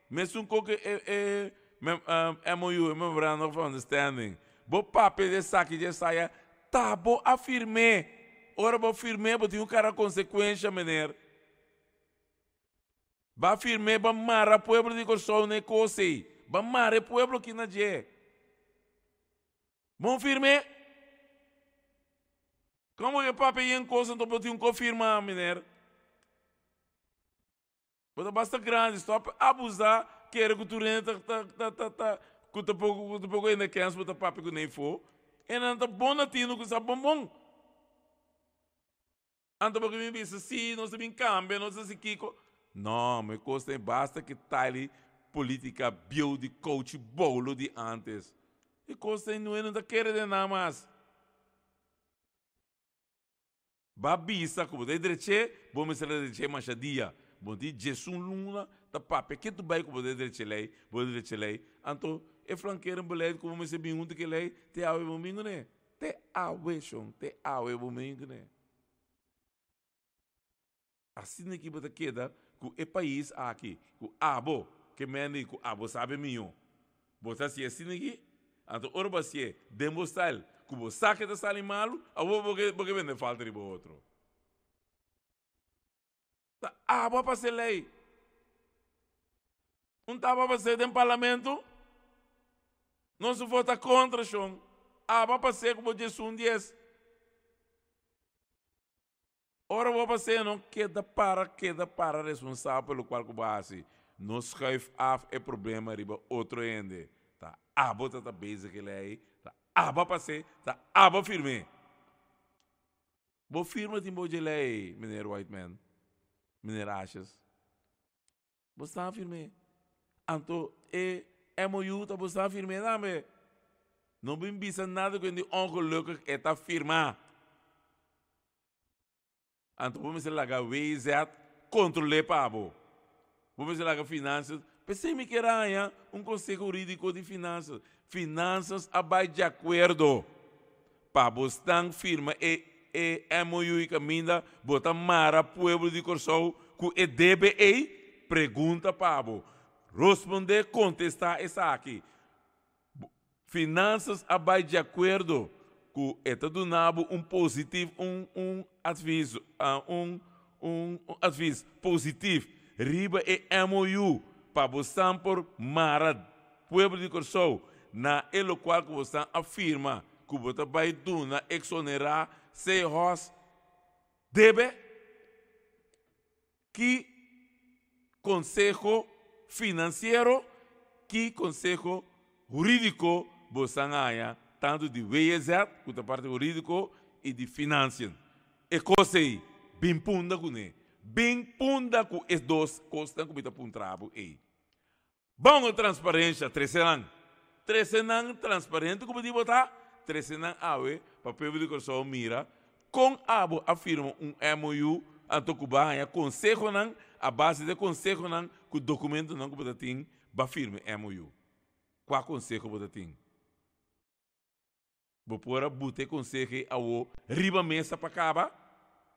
Mesun ko ku e e MOU, e Memorandum of Understanding, bo papia di esaki di esaya, ta bo a firm'é. Ora bo firm'é bo tin ku kara konsekuensha meneer. Ba firm'é, ba mara pueblo di Kòrsou na e kos ei. Ba mara e pueblo aki na dje. Bon firm'é. Komo ke papia yen kos anto bo tin ku firma, meneer? Bo ta basta grandi, stòp abusá, kere ku tur hende ta ta ta ta ta ku ta poko ku ta poko hende kens bo ta papia ku neifó. E nan ta bon na tinu ku sa bon bon. Anto bo ke bin bisa, Si, nos ta bin kambia, nos ta hasi kiko. No, mi kos ta e basta ki taili politika bieu di kouchi boulo di antes. E kos ta e no ta kere den nan mas. Ba bisa ku bo ta e dreche, bo mester a dreche masha dia. Bo tin djesun luna ta papia ke tu bai ku bo ta e dreche lei, bo ta dreche lei. Anto e flankeren beleid ku bo mester bin huntu ku e lei, te awe bo bin kuné. Te awe shon, te awe bo bin kuné. Asina ki bo ta keda ku e pais aki, ku abo ke mende ku abo sabe mihó. Bo ta hasié asina ki, anto ora bo hasié den bo style ku bo sa ke ta sali malu, awor bo ke bo ke bende falta riba otro. Ta abo a pasa e lei. Un taba pas'é den parlamento, nos a vota kontra shon. Abo a pas'é ku bo djesun dies. Ora bo pas'é no keda para keda para responsabel pa lokual ku bo hasi. No schuif af e problema riba otro hende. Ta abo ta ta bezig e lei, ta abo a pas'é, ta abo a firm'é. Bo firma tin bo dje lei, meneer Whiteman, meneer Asjes. Bo sta firm'é. Anto e MOU ta bo sta firm'é tambe. No bin bisa nada ku hende ongelukkig e ta firma. Anto bo mester laga WZ kontrol'é pa bo. Bo mester laga Finanças. P'esei mi kier haña un konseho hurídiko di Finanças. Finanças a bai di akuerdo pa bo stan firma e e MOU i kaminda bo ta mara pueblo di Kòrsou ku e debe ei? Pregunta pa bo. Rospondé, kontestá esaki. Finanças a bai di akuerdo ku e ta duna bo un positif un un advis un un advis positif riba e MOU pa bo stan por mara pueblo di Kòrsou na e lokual ku bo stan a firma ku bo ta bai duna eksonerá Seahorse debe? Ki konseho finansiero, ki konseho hurídiko bosan haña tantu di WZ, ku ta parti hurídiko, i di Financiën? E kos ei, bin punda kuné. Bin punda ku e dos kosnan ku mi ta puntra bo ei. Bon o transparencia, trece nan. Trece nan transparente ku bo di bo ta, trece nan awe pa pueblo di Kòrsou mira kon abo a firma un MOU anto ku bo a haña konsehonan a base di e konsehonan ku dokumentonan ku bo ta tin bo a firma e MOU. Kua konseho bo ta tin? Bo por a buta e konseho ei awo riba mesa pa kaba?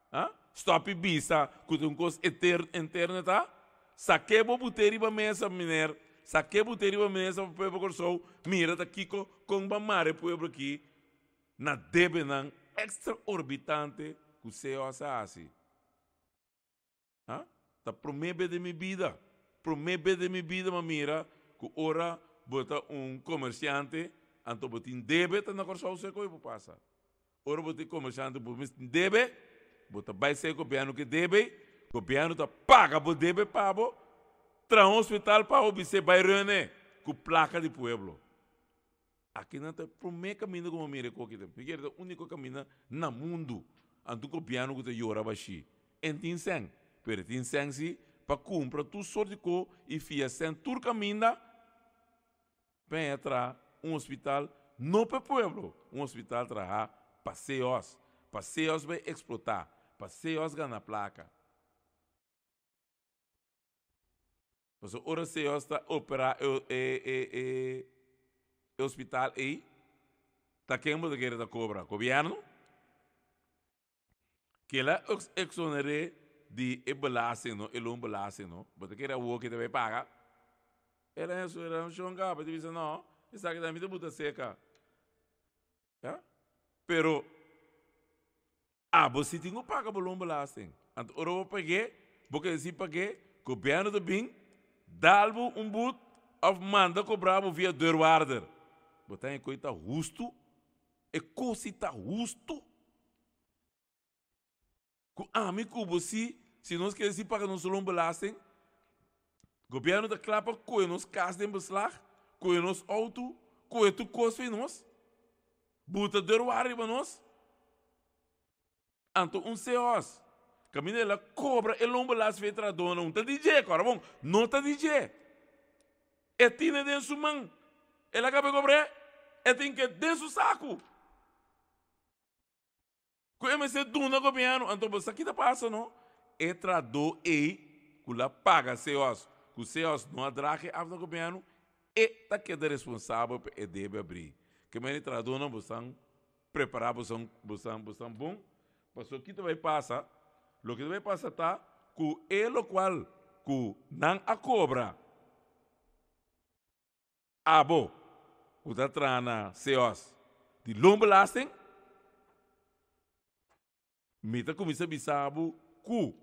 Ha? Stòp i bisa ku ta un kos eterno interno ta? Sak'é bo but'é riba mesa, meneer. Sak'é but'é riba mesa pa pueblo Kòrsou mira ta kiko kon bo a mara e pueblo aki na debenan ekstraorbitante ku COS a hasi. Ha? Ta promé be den mi bida, promé be den mi bida m'a mira ku ora bo ta un komersiante, anto bo tin debe, ta na Kòrsou seko i bo pasa. Ora bo ta komersiante bo mes tin debe, bo ta bai seko gobièrnu ke debe, gobièrnu ta paga bo debe pa bo, traha un hospital pa bo, bis'é bai rene ku plaka di pueblo. Aki nan ta e promé kaminda ku bo mira e koki ta. Mi kere ta úniko kaminda na mundu. Anto gobièrnu ku ta yora bashí. En tin sèn, pero e tin sèn si pa kumpra tur sort di ko i fia sèn tur kaminda pa e traha un hospital no pa e pueblo, un hospital traha pa CEOs, pa CEOs bai eksplotá, pa CEOs gana plaka. Pasobra ora Señor ta operá e e e e e hospital ei, ta ken bo ta kere ta kobra? Gobièrnu? Kila exoner'é di e belasting no, e loonbelasting no. Bo ta kere awor ke ta bai paga? Era eso, era un shon kaba, ta bisa no, esaki ta mi ta buta seka. Ya? Pero Abo si tin ku paga bo loonbelasting. Anto ora bo pag'é, bo keda sin pag'é, gobièrnu ta bin dal bo un but òf manda kobra bo via deurwaarder. Bo ta haña ku e ta hustu? E kos si ta hustu? Ku ami ku bo si, si nos keda sin paga nos loonbelasting, gobièrnu ta kla pa kohe nos kas den beslag, kohe nos outo, kohe tur kos fi nos? Buta deurwaarder riba nos? Anto un seos, kaminda el a kobra e loonbelasting fi e trahadónan, un ta di dje, kòrda bon, no ta di dje. E tine den su man, el a kaba e kobr'é, e tin ke den su saku. Ku e mester duna gobièrnu, anto bo sa ki ta pasa no? E trahadó ei ku la paga seos, ku seos no a draha e af na gobièrnu, e ta keda responsabel pa e debe abrí. Ke manera e trahadónan bo san prepará, bo san bo san bo san bon, pasobra ki ta bai pasa? Loke ta bai pasa ta ku e lokual ku nan a kobra abo ku ta traha na CEOS di loonbelasting, Mi ta kuminsá bisa bo ku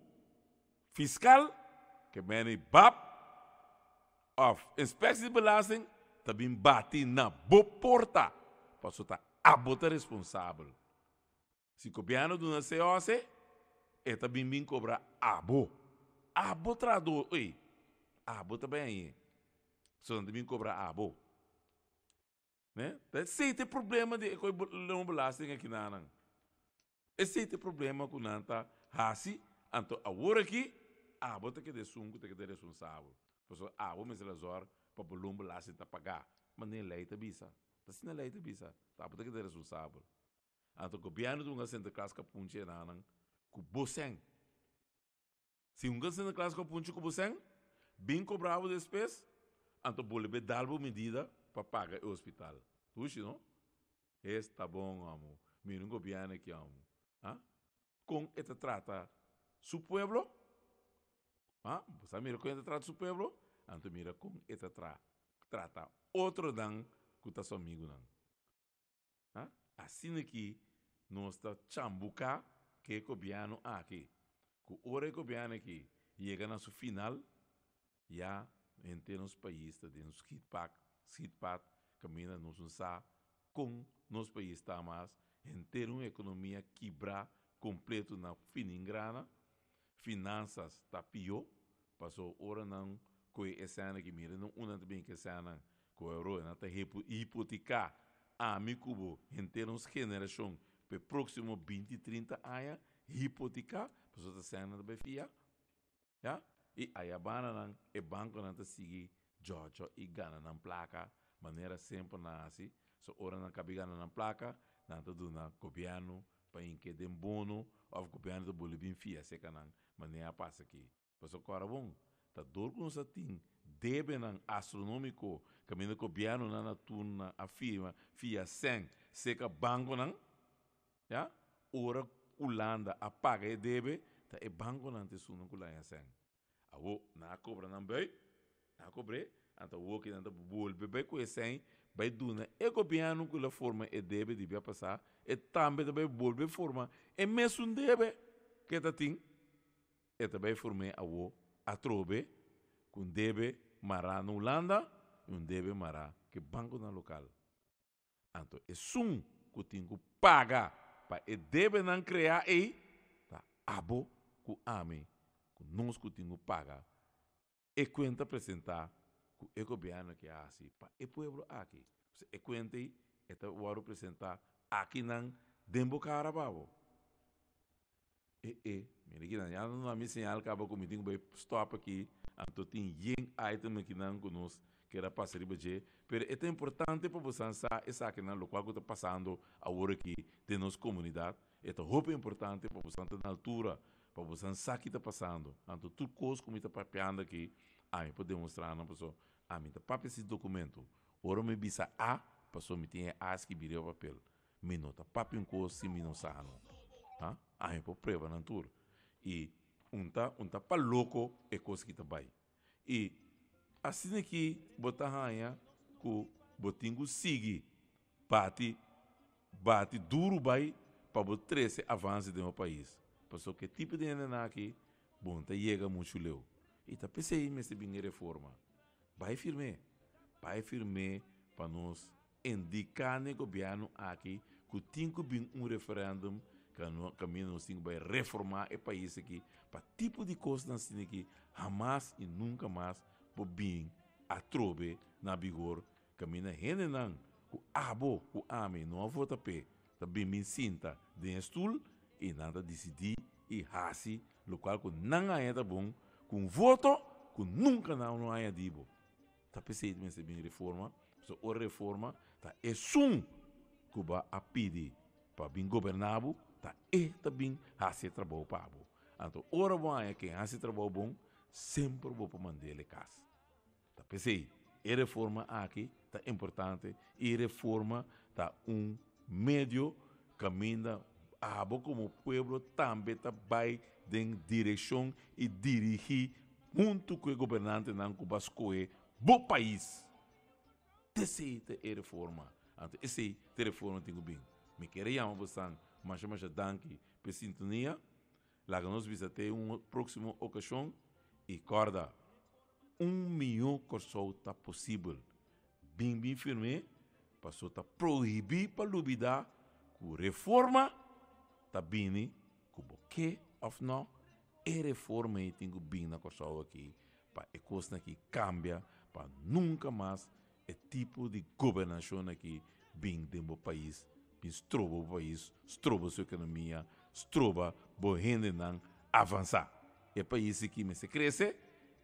fiskal ke meni bab òf inspeksie di belasting ta bin bati na bo porta pasobra ta abo ta responsabel. Si gobièrnu duna COC e ta bin bin kobra abo. Abo trahadó ey, abo ta bai hañ'é. So nan ta bin kobra abo. Ne? Ta esei ta e problema di e koe loonbelasting aki nanan. Esei ta e problema ku nan ta hasi, anto awor aki abo ta keda esun ku ta keda responsabel. Pasobra abo mester a zòrg pa bo loonbelasting ta pagá. Ma ne lei ta bisa. Ta asina lei ta bisa. Ta abo ta keda responsabel. Anto gobièrnu ta hunga Sinterklaas kapunchi e nanan ku bo sèn. Si hunga Sinterklaas kapunchi ku bo sèn, bin kobra bo despues, anto bo lebe dal bo medida pa paga e hospital. Dushi no? Esta bon amo. Mira un gobièrnu aki amo. Ha? Kon e ta trata su pueblo? Ha? Bo sa mira kon e ta trata su pueblo? Anto mira kon e ta tra trata otronan ku ta su amigunan. Ha? Asina ki nos ta chambuká ke e gobièrnu aki, ku ora e gobièrnu aki yega na su final, ya henter nos pais ta den un schietpak, schietpad, kaminda nos no sa kon nos pais ta mas, henter un ekonomia kibrá kompleto na finingrana, finansas ta pió, paso ora nan koe e sèn aki, mira nan una ta bin ku e sènnan ku euro, nan ta hipoteká ami ku bo henter nos generashon pa e próksimo binti, trinta aña, hipoteká, pasobra ta sènnan ta bai fia, ya, i ayabananan e bankonan ta sigui. Djòdjò i gana nan plaka manera semper nan hasi. So ora nan kabi gana nan plaka, nan ta duna gobièrnu pa hinke den bono òf gobièrnu ta boli bin fia seka nan manera a pasa aki. Pasobra kòrda bon, ta dor ku nos a tin debenan astronómiko kaminda gobièrnunan na turno a firma fia sèn seka bankonan, ya, ora Hulanda a paga e debe, ta e bankonan ta esunnan ku laña sèn. Awo, nan a kobra nan bui, nan a kobr'é, anto awo ki nan ta bolbe bai ku e sèn bai duna e gobièrnu ku el a forma e debe di bia pasá, e tambe ta bai bolbe forma e mesun debe ku e ta tin. E ta bai form'é awo atrobe ku un debe mará na Hulanda i un debe mará ku e bankonan lokal. Anto esun ku tin ku paga pa e debenan kreá ei ta abo ku ami, ku nos ku tin ku paga e kuenta presentá ku e gobièrnu ke a hasi pa e pueblo aki. Pasobra e kuenta ei e ta wòrdu presentá akinan den bo kara pa bo. E e, mira kinan, ya no a mi señal kaba ku mi tin ku bai stòp aki, anto tin yen item akinan ku nos kier a pasa riba dje, pero e ta importante pa bosan sa esakinan lokual ku ta pasando awor aki den nos komunidat, e ta hopi importante pa bosan ta na altura, pa bosan sa ki ta pasando, anto tur kos ku mi ta papiando aki, ami por demostrá nan pasobra ami ta papia si dokumento, ora mi bisa A, pasobra mi tin e A skibí riba papel, Mi no ta papia un kos si mi no sa no. Ha? Ami por prueba nan tur. I un ta un ta pa loko e kos ki ta bai. I asina ki bo ta haña ku bo tin ku sigui bati bati duru bai pa bo trese avanse den bo pais. Pasobra ku e tipo di hendenan aki bo no ta yega muchu leu. I ta p'esei mester bin e reforma. Bai firm'é. Bai firm'é pa nos Indiká n'e gobièrnu aki ku tin ku bin un referèndum kaminda nos tin ku bai reformá e pais aki pa tipo di kosnan asina aki hamas i nunka mas por bin atrobe na bigor kaminda hendenan ku abo ku ami no a vota p'e ta bin bin sinta den e stul i nan ta disidí i hasi lokual ku nan haña ta bon ku un voto ku nunka nan no haña di bo. Ta p'esei mester bin reforma, pasobra ora reforma ta esun ku bo a pidi pa bin goberná bo, ta e ta bin hasi e trabou pa bo. Anto ora bo haña ken hasi e trabou bon, semper bo por mand'el e kas. Ta p'esei e reforma aki ta importante i reforma ta un medio kaminda abo komo pueblo tambe ta bai den direkshon i dirigí huntu ku e gobernantenan ku ba skohe bo pais. T'esei ta e reforma. Anto esei ta e reforma tin ku bin. Mi kere yama bosan masha masha danki p'e sintonia. Laga nos bisa te un próksimo okashon i kòrda, un mihó Kòrsou ta posibel. Bin bin firm'é, paso ta prohibí pa lubidá ku reforma ta bini ku bo ke òf nò, e reforma ei tin ku bin na Kòrsou aki pa e kosnan aki kambia pa nunka mas e tipo di gobernashon aki bin den bo pais, bin stroba bo pais, stroba su ekonomia, stroba bo hendenan avansá. E pais aki mester krese,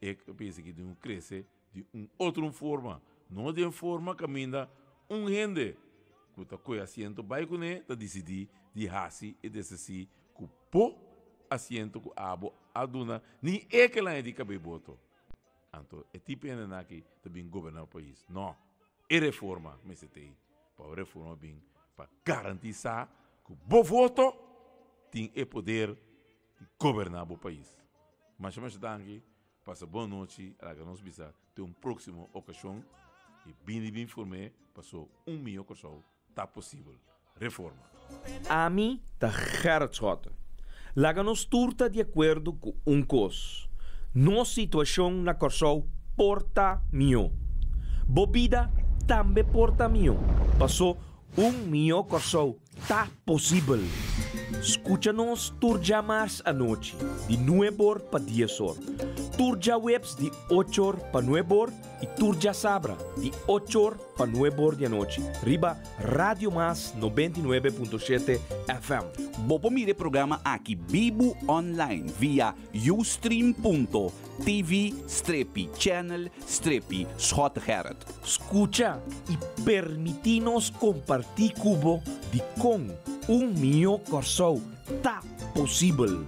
e pais aki tin ku krese di un otro forma, no den forma kaminda un hende ku ta kohe asiento bai kuné ta disidí di hasi e deshasí ku bo asiento ku abo a duna ni e ke laña di kab'é boto. Anto e tipo hendenan aki ta bin goberná bo pais. No, e reforma mester ta ei pa bo reforma bin pa garantisá ku bo voto tin e poder di goberná bo pais. Masha masha danki. Pasa bon nochi, laga nos bisa te un próksimo okashon i bini bin form'é paso un mihó Kòrsou ta posibel. Reforma. Ami ta Gerrit Schotte. Laga nos tur ta di akuerdo ku un kos, nos situashon na Kòrsou por ta mihó. Bo bida tambe por ta mihó, paso un mihó Kòrsou Ta posibel! Skucha nos tur djamars anochi, di nueb'or pa dies'or. Tur djaweps di ochor pa nuebor i tur djasabra di ochor pa nuebor di anochi riba Radio Mas 99.7 FM. Bo por mira e programa aki bibu online via ustream.tv strepi channel strepi Schottegerrit. Skucha i permití nos kompartí ku bo dikon un mihó Kòrsou ta posibel.